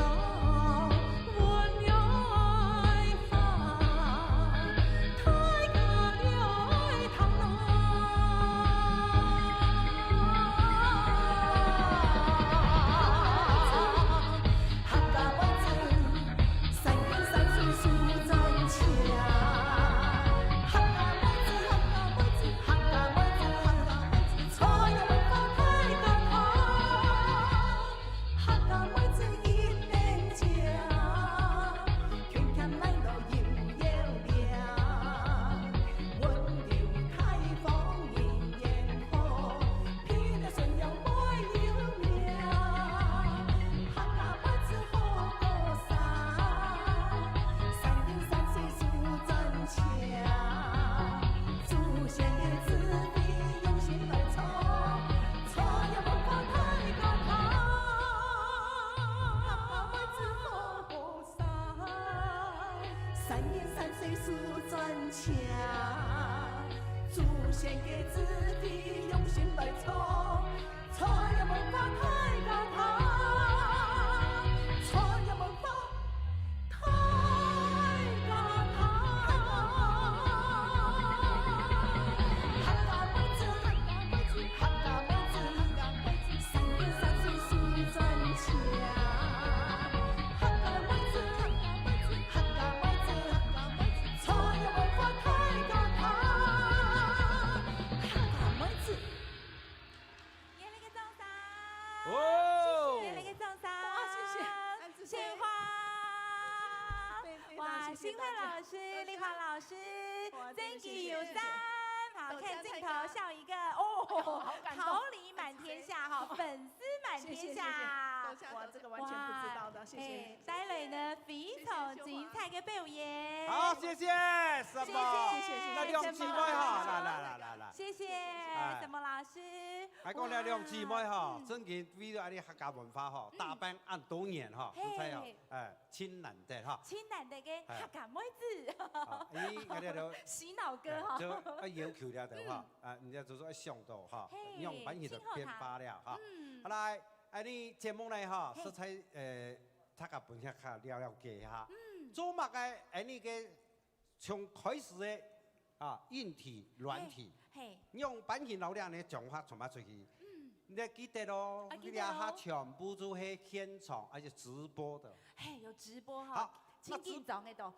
献个智慧用心来唱，传扬文化大家堂，传扬文化大家堂。客家妹子，客家妹子，客家妹子，三言三语诉真情。客家妹子，客家妹子，客家妹子，传扬文化大家堂。客家妹子。 热烈个掌声！哦！热烈个掌声！哇，谢谢，谢谢。鲜花！哇，新慧老师、丽华老师，哇，真的谢谢，谢谢。好，看镜头，笑一个，哦，哎呦，好感动。桃李满天下哈，粉丝满天下。谢谢，谢谢。哇，这个完全不知道的，哇，谢谢。哎，带来呢非常精彩的表演。好，谢谢，什么？谢谢，谢谢，谢谢。那两姊妹哈，来，来，来，来，来。谢谢，哎。什么老师？ 还讲了两姊妹哈，哇，嗯。真个为了恁呢客家文化哈，嗯。打拼恁多年哈，嘿。你知哦，哎，真难得哈。真难得个客家妹子。啊，咦，𠊎這就，洗腦歌哈。哎，就愛要求了的話，嗯。啊，人家就說愛想到哈，嘿，仰般去的變化了哈。真好聽。嗯。好來，哎，你節目呢哈，嘿。實在，呃，大家分享較了解一下。嗯。做麼个，哎，你个 從開始个，啊，硬體、軟體，嘿，嘿。仰般形摎這呢講法傳發出去。嗯。你愛記得哦，啊，記得哦。這下全部都係現場，而且直播的。嘿，有直播哈，好，真緊張个都。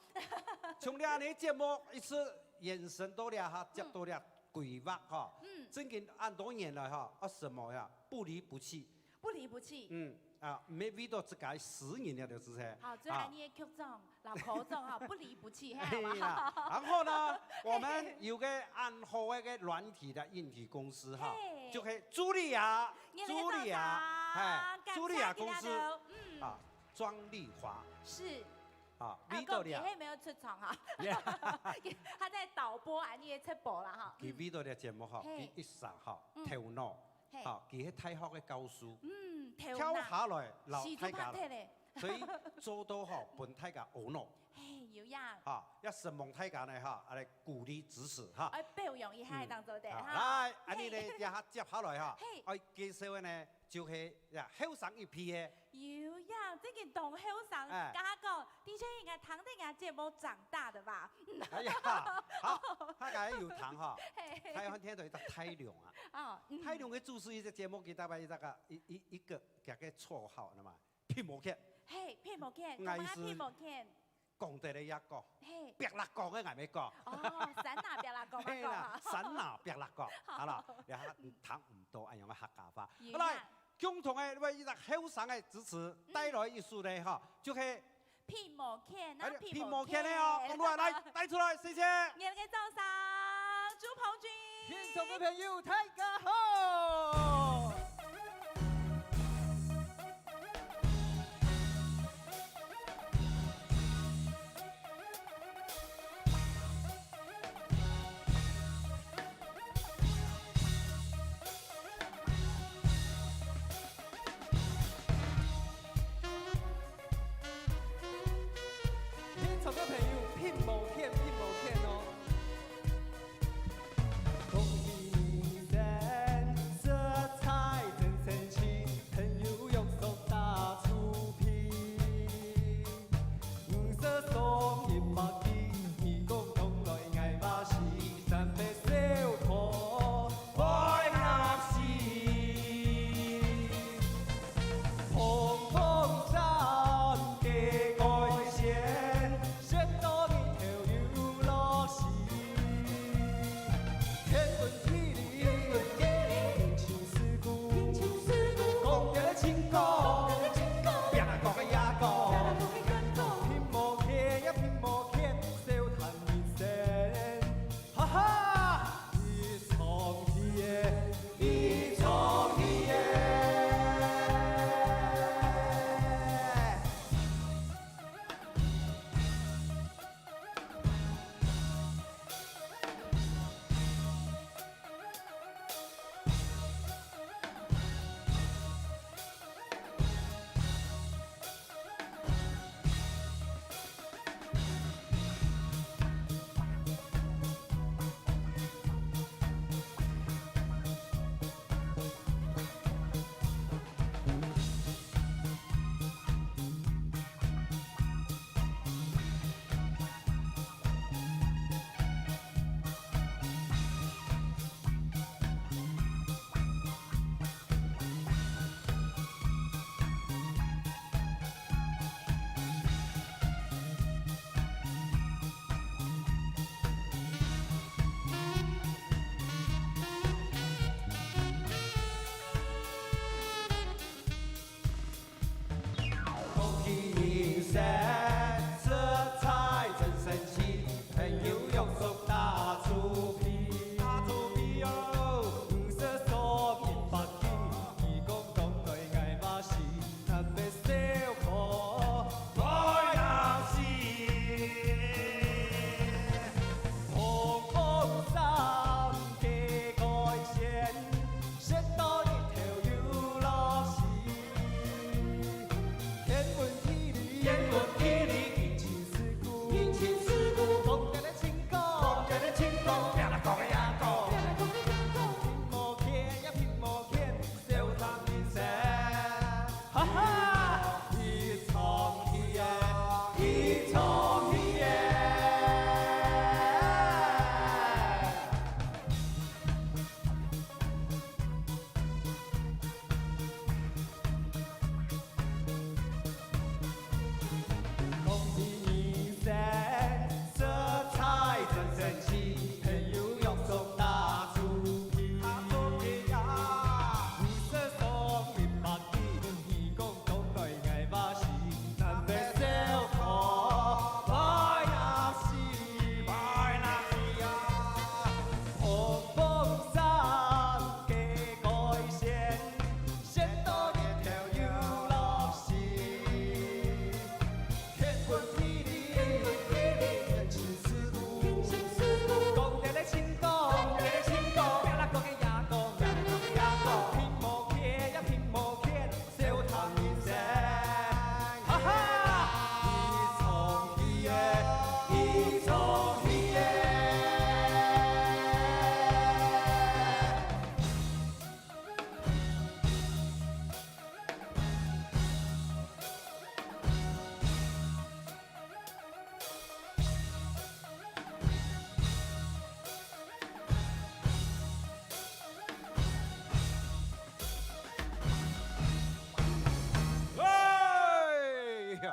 從這呢節目一直延伸到這下，接到這規劃哈。嗯。真个恁多年來哈，啊，什麼呀，不離不棄。 不離不棄。嗯，啊，毋係為到自家私人了，就係。好，就係恁呢个局長、老科長哈，不離不棄，嘿，好不好？哎呀，然後呢，我們有個恁好个軟體的硬體公司哈，嘿。就係茱莉亞，茱莉亞，嘿，感謝茱莉亞公司，今天的，嗯。啊，莊麗華。是。啊，啊，為到了。佢還沒有出場哈。Yeah。他在導播恁呢个直播啦哈。佢為到了節目哈，嘿。佢一直哈，嗯。頭腦 嘿。吼，佢係大學个教授，嗯，頭腦。跳下來摎大家啦。死豬拍鐵咧。所以做到吼，分大家學咯。嘿，有影。吼，也承蒙大家呢，吼，啊來鼓勵支持哈。哎，表揚一下，嗯。當做得，啊，哈。來，恁呢呢，嘿。這下接下來哈，嘿。愛介紹个呢，就係呀，後生一批个 有影，最近當後生，哎。佮佢講，的確應該聽這个節目長大的吧？哎呀，好，大家有聽哈，嘿。大家有聽到一隻大龍啊。哦，嗯。大龍个主持一隻節目，佢大概一隻个，一，一，一個，佢个綽號，那麼，皮毛犬。嘿，皮毛犬，𠊎係講麼个皮毛犬？ 講得个也講，嘿。壁立講个𠊎乜講。哦，山林壁立講啊，嘿啦，講啊。山林壁立講，好。好啦，也聽毋到恁樣个客家話。有啦。好來，共同个為一隻後生个支持，嗯。帶來一首呢，吼，就係皮毛犬啊，哎，皮毛犬。皮毛犬个哦，講出來，來，帶出來，謝謝。熱烈个掌聲，朱鵬君。現場个朋友，大家好。 現場个朋友，皮毛犬，皮毛犬哦。色彩真神奇，朋友約束打肚皮。打肚皮哦，五色手一百斤，義工講對𠊎嘛是，特別小可，愛那是。紅紅衫，加蓋線， 食到日頭又落西。天文地理，天文地理，人情世故，人情世故，講得清楚，講得清楚，拼命講个也講，拼命講个也講，拼無欠也拼無欠，笑談人生。哈哈，一場戲耶，一場戲耶。 講起人生，色彩真神奇，朋友約束打肚皮。打肚皮呀！五色手一百斤，義工講對𠊎嘛是，南北小可，愛那是，愛那是呀！紅紅衫，加蓋線， 食到日頭又落西。天文地理，天文地理，人情世故，人情世故，講得清楚，講得清楚，拼命講个也講，拼命講个也講，拼無欠也拼無欠，笑談人生。哈哈，一場戲耶，一場戲耶。 哎呀，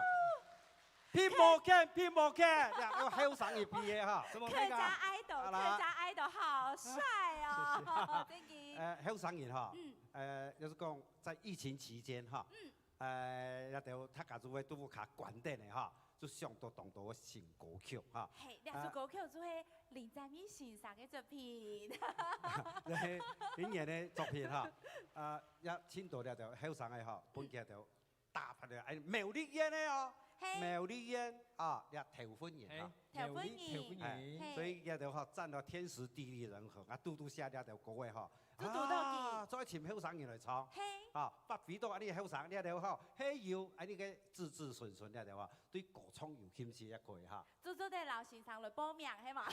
拼無欠，拼無欠，呀，有後生一輩个哈。什麼客家idol，啊啦。客家idol，好帥哦，謝謝。Thank you。呃，後生人哈，嗯。呃，就是講在疫情期間哈，嗯。呃，這兜大家都會在屋下關等个哈，就想到當多个新歌曲哈。嘿，這首歌曲就係林展義先生个作品。啊。對，今年个作品哈，啊，也請到這兜後生个哈，分佢兜 打發了，哎，苗栗縣个哦，嘿。苗栗縣啊，這頭份人啊。嘿，頭份人。苗栗，頭份人。哎，嘿。所以這兜吼，佔了天時地利人和，啊，拄拄寫這條歌个吼。拄拄到佢。啊，做得尋後生人來唱。嘿。啊，發揮到恁呢後生，這條吼，嘿有恁呢个子子孫孫這條吼，對歌唱有興趣也可以哈。 做做得老先生來報名，係嘛？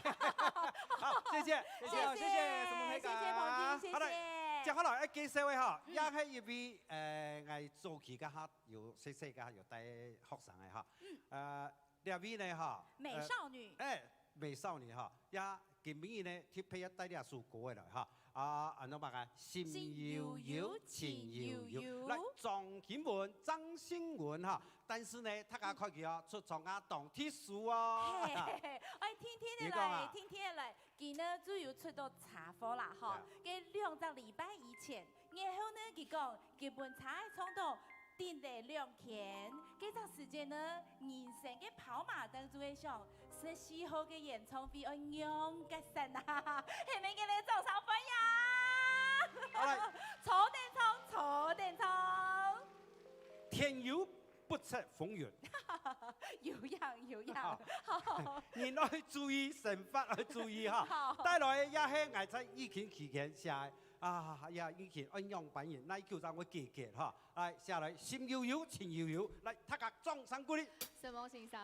好，謝謝，謝謝，謝謝，謝謝，什麼謝謝，謝謝彭金，謝謝。好，來，接下來愛介紹个哈，嗯。也係一位，呃，𠊎早期个哈，有細細个哈，有帶學生个哈。嗯。呃，這位呢哈，美少女。呃，哎，美少女哈，也今晡日呢，特別也帶這首歌个來哈。啊，安到麼个？心悠悠，心悠悠，情悠悠。來，張金文，張新文哈。 但是呢，大家看佢哦，出場啊，當特殊哦。嘿，嘿，嘿，哎，天天个來，你講啊。天天个來，佢呢，就有出到車禍啦，吼。對啊。該兩隻禮拜以前，然後呢，佢講，佢本車愛撞到，頂了兩圈，該隻時間呢，人生个跑馬燈就會響，十四號个演唱會愛仰結煞啊！下面个來掌聲歡迎！好，來。坐等唱，坐等唱。 天有不測風雲。有影，有影。好。人愛注意，生活愛注意哈。好。帶來个也係𠊎在疫情期間寫个，啊，哎呀，疫情恁樣般人，哪久正會解決哈？來，寫來，心悠悠，情悠悠，來，大家掌聲鼓勵。承蒙先生。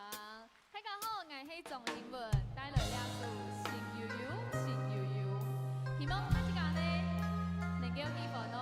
大家好，𠊎係張英文，帶來這首《心悠悠，情悠悠》，希望大家呢能夠喜歡哦。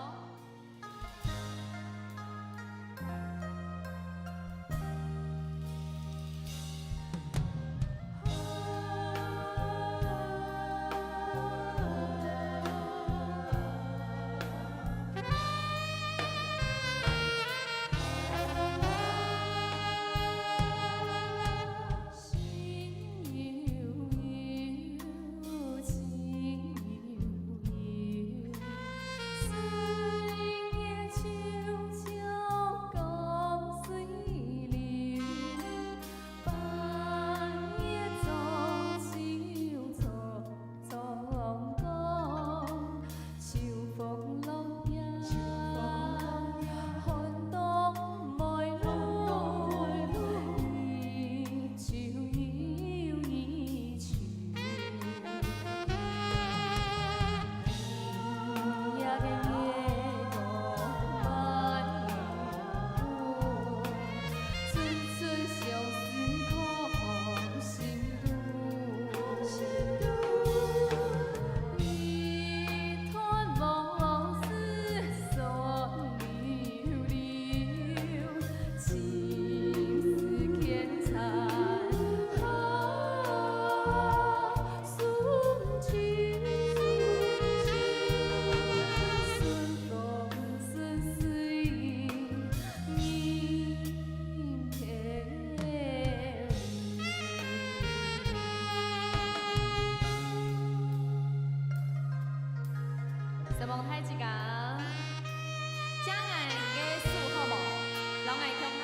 承蒙大自家，借𠊎个手好無？摎𠊎共下。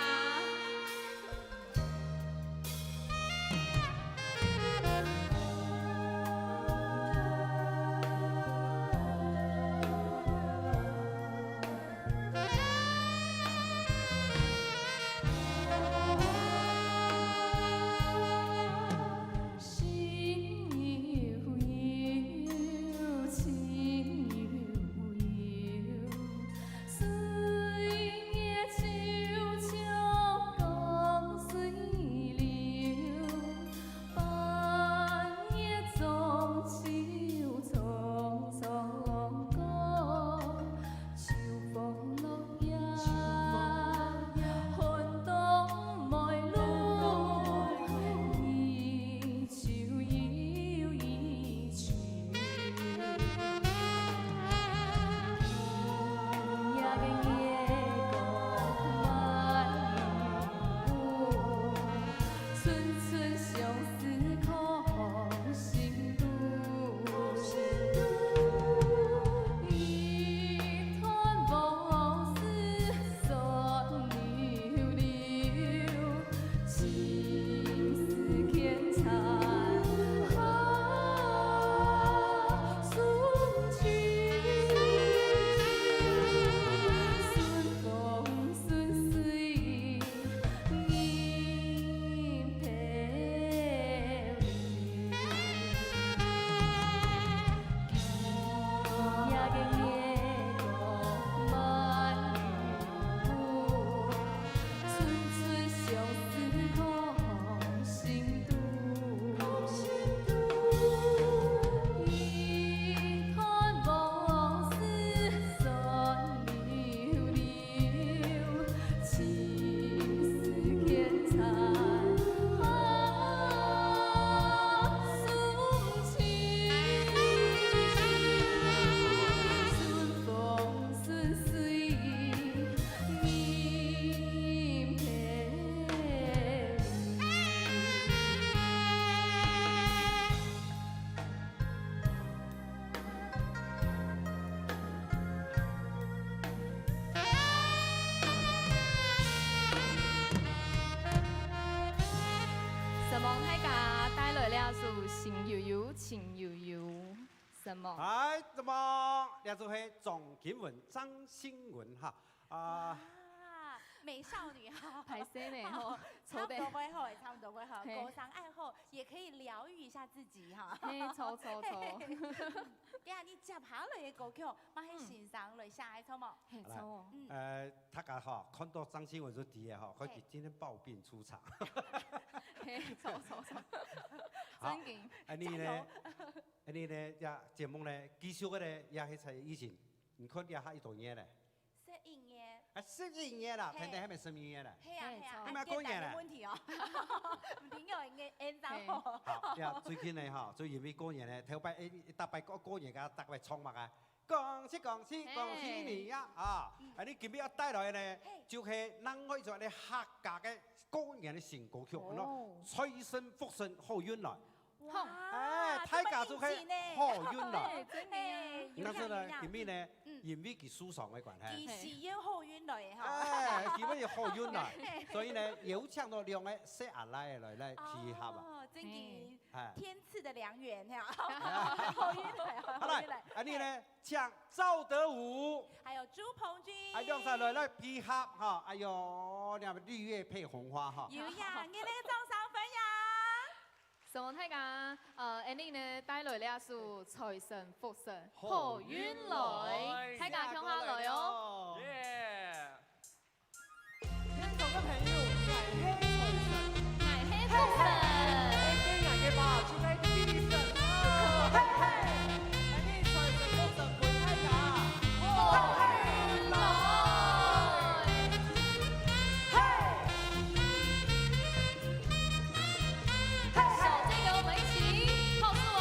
承蒙大家帶來這首《心悠悠情悠悠》，承蒙。哎，承蒙，這就係張金文、張新文哈。啊，啊，美少女哈。歹勢呢，吼，差不多會好，差不多會好。嘿。歌聲愛好，也可以療癒一下自己哈。嘿，著，著，著。對啊，你接下來个歌曲，嘛係先生來寫个，著無？嘿，著哦。嗯。呃，大家吼，看到張新文就知个吼，佢今天抱病出場。嘿，著，著，著。好，正經。恁呢呢，加油。恁呢呢，這節目呢，繼續个呢，也係在以前，你看這下幾多年咧？ 十一月。啊，十一月啦，嘿。天天還沒十一月咧。係啊，係啊，嘿，著。啊，你們過年咧？簡單个問題哦。毋知有人會應答無？好，呀，最近呢，吼，就因為過年呢，頭擺，誒，逐擺過，過年个，逐擺唱麼个？恭喜恭喜恭喜你呀，嘿。啊，嗯。啊，你今日要帶來呢，嘿。就係另外一種呢客家个過年个新歌曲，哦。喏，財神福神好運來。 哇，哎，大家就係好運來。這麼應景呢。哎，真的。哎，有影，但是呢，有影。今日呢，嗯。因為佢受傷个關係。佢需要好運來哈。哎，今日有好運來，嘿。所以呢，有請到兩個細阿倈來，來配合啊。哦，真的，哎。天賜的良緣，哈。好運來，好運來。好來，恁呢呢，請趙德武。還有朱鵬君。哎，兩儕來，來配合哈。哎喲，你看綠葉配紅花哈。有影，熱烈个掌聲歡迎。 承蒙大家，呃，恁呢呢，帶來這首財神福神，好運來，大家共下來哦。耶！現場个朋友，𠊎係財神。𠊎係福神。𠊎係𠊎个爸，就係財神啊！嘿嘿！ 財神福神分大家，好運來！嘿！嘿！手借給我們一起，拍手哦！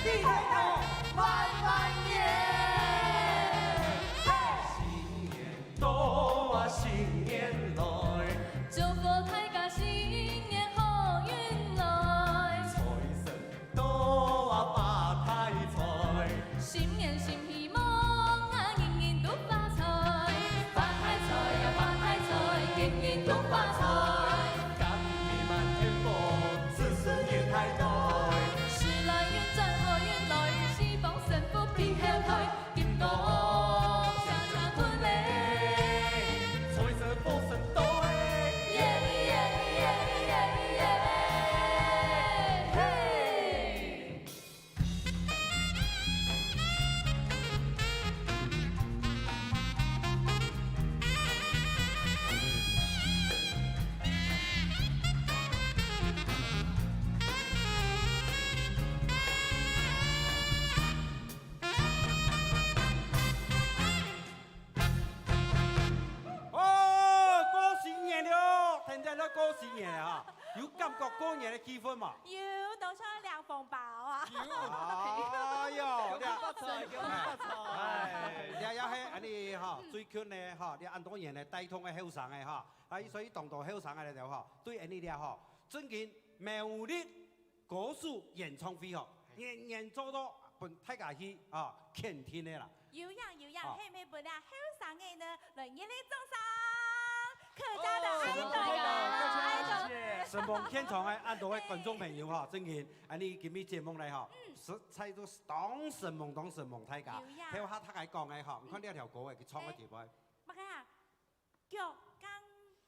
身體健康，萬萬年！嘿！新年到啊，新年來，祝福大家新年好運來。財神到啊，發大財，新年新希望啊，人人都發財。發大財呀，發大財，人人都發財。 家庭美滿幸福，子孫人大代。時來運轉好運來，四方神福庇後代。金鼓響響分來，財神福神到來，耶耶耶耶耶！嘿！ 哦，過新年了，天天都過新年了哈，有感覺過年个氣氛無？有，當像領紅包啊。有。哎喲，恭喜發財，恭喜發財。哎，這也係恁呢哈，最近呢哈，這恁多年呢帶動个後生个哈，啊，所以當多後生个了哈，對恁呢了哈，最近苗栗 歌手演唱會吼，年年做到分大家去啊肯定个啦。有影有影，哦。係毋係分這後生个呢，來熱烈掌聲，客家的愛豆啊，哦，愛豆。承蒙現場个恁多个觀眾朋友吼，真經，恁呢今日節目來吼，嗯。實在都當承蒙，當承蒙大家。有影。聽下大家講个吼，你看這條歌个，佢唱个地方。麼个啊？ 腳剛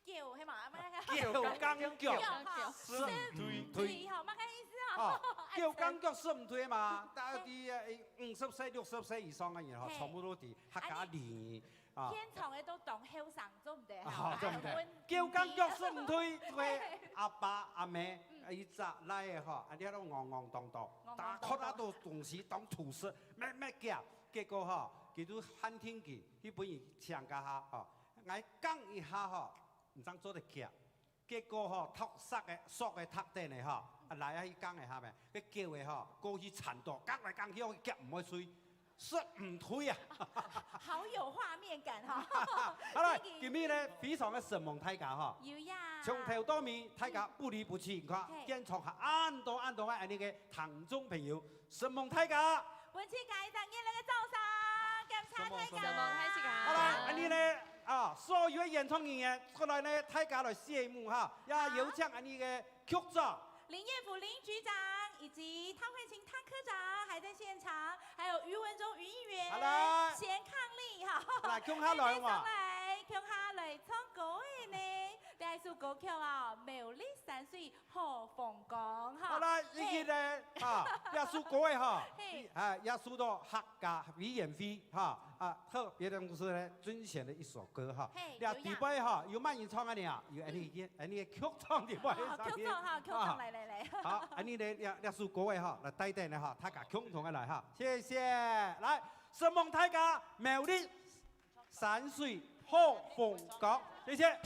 腳，係嘛？麼个？腳剛腳，腳哈，食毋退。食毋退吼，麼个意思啊？哦，腳剛腳食毋退嘛，大概，欸，五十歲、六十歲以上个人吼，嘿。全部都知客家俚語啊。現場个都當後生，做毋得哈。哦，做毋得。腳剛腳食毋退，對阿爸阿姆，嗯。啊，一隻倈仔吼，啊，你看都戇戇當當，戇戇當當。打開啊，都東西當土司，乜乜夾，結果吼，佢都喊停佢，去分人請假下吼。 𠊎扛一下吼，毋正做得徛。結果吼，托索个，索个托等个吼，啊，來啊去扛一下咩，該腳个吼，過去纏到，扛來扛去，徛毋會隨，食毋退啊！好有畫面感哈。好啦，今日呢，非常个承蒙大家哈。有呀。從頭到尾，大家不離不棄，你看，嘿。現場還恁多恁多个恁呢个聽眾朋友， 承蒙大家。分自家一隻熱烈个掌聲，感謝大家。承蒙，承蒙。承蒙大家。好啦，恁呢呢，啊，所有个演唱人員，過來呢，大家來謝幕哈，也有請恁呢个局長。林彥福林局長以及湯慧清湯科長還在現場，還有余文忠余議員，好啦。賢伉儷哈。來，共下來嘛。還沒上來，共下來唱歌个呢。這一首歌曲啊，苗栗山水 好風光哈。好啦，嘿。今日呢，哈，這首歌个哈，嘿。啊，這首到客家委員會哈，啊，特別个同時呢，甄選个一首歌哈。嘿，這底背哈，有麼人唱个呢？有恁呢个，嗯。恁呢个曲唱底背个。哦，曲唱哈，曲唱，啊。來，來，來。好，恁呢呢，這，這首歌个哈，來帶等个哈，大家共同个來哈，謝謝。來，承蒙大家，苗栗 山水好風光，謝謝。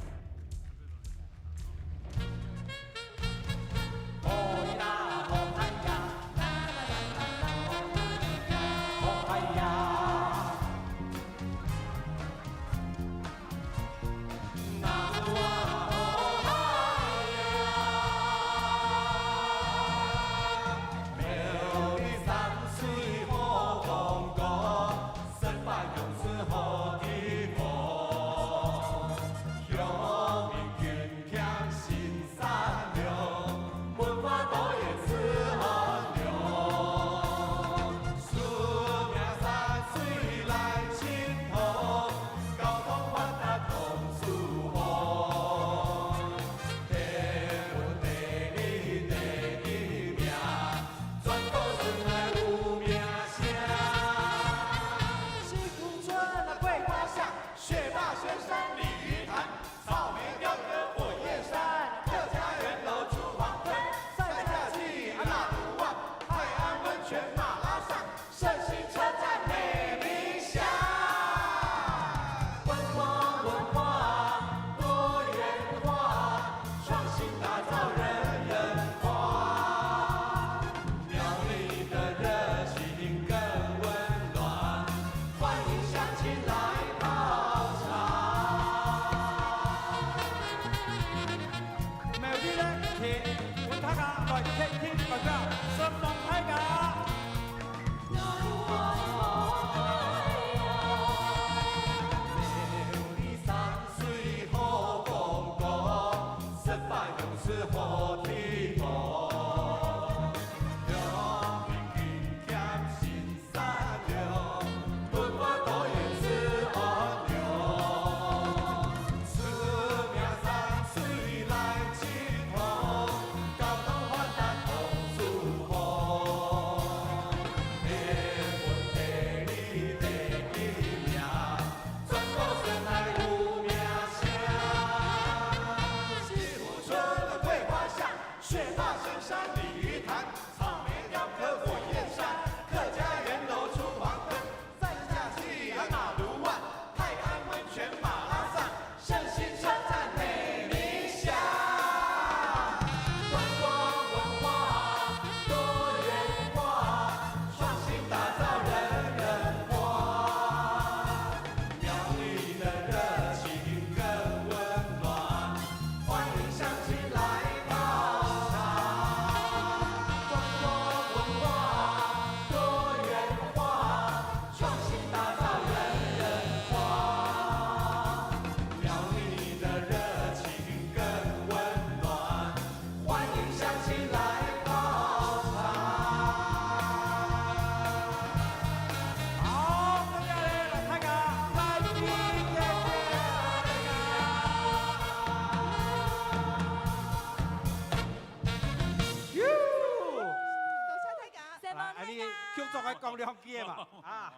你就做个講兩句嘛，啊。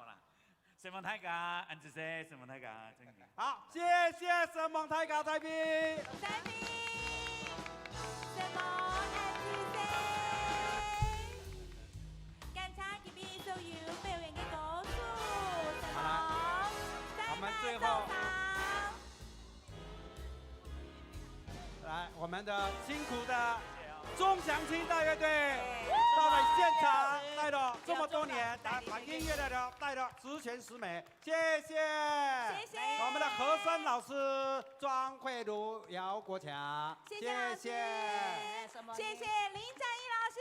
承蒙大家，恁仔細，承蒙大家，真係。好，謝謝承蒙大家，再見。再見。承蒙恁仔細。感謝今日所有表演个歌手，承蒙。好啦，我們最後 來，我們的辛苦的鍾祥清大樂隊到了現場，帶了這麼多年，來把音樂帶了帶了十全十美，謝謝。謝謝。我們的和聲老師莊慧茹、姚國強，謝謝老師。謝謝。謝謝林展翼老師。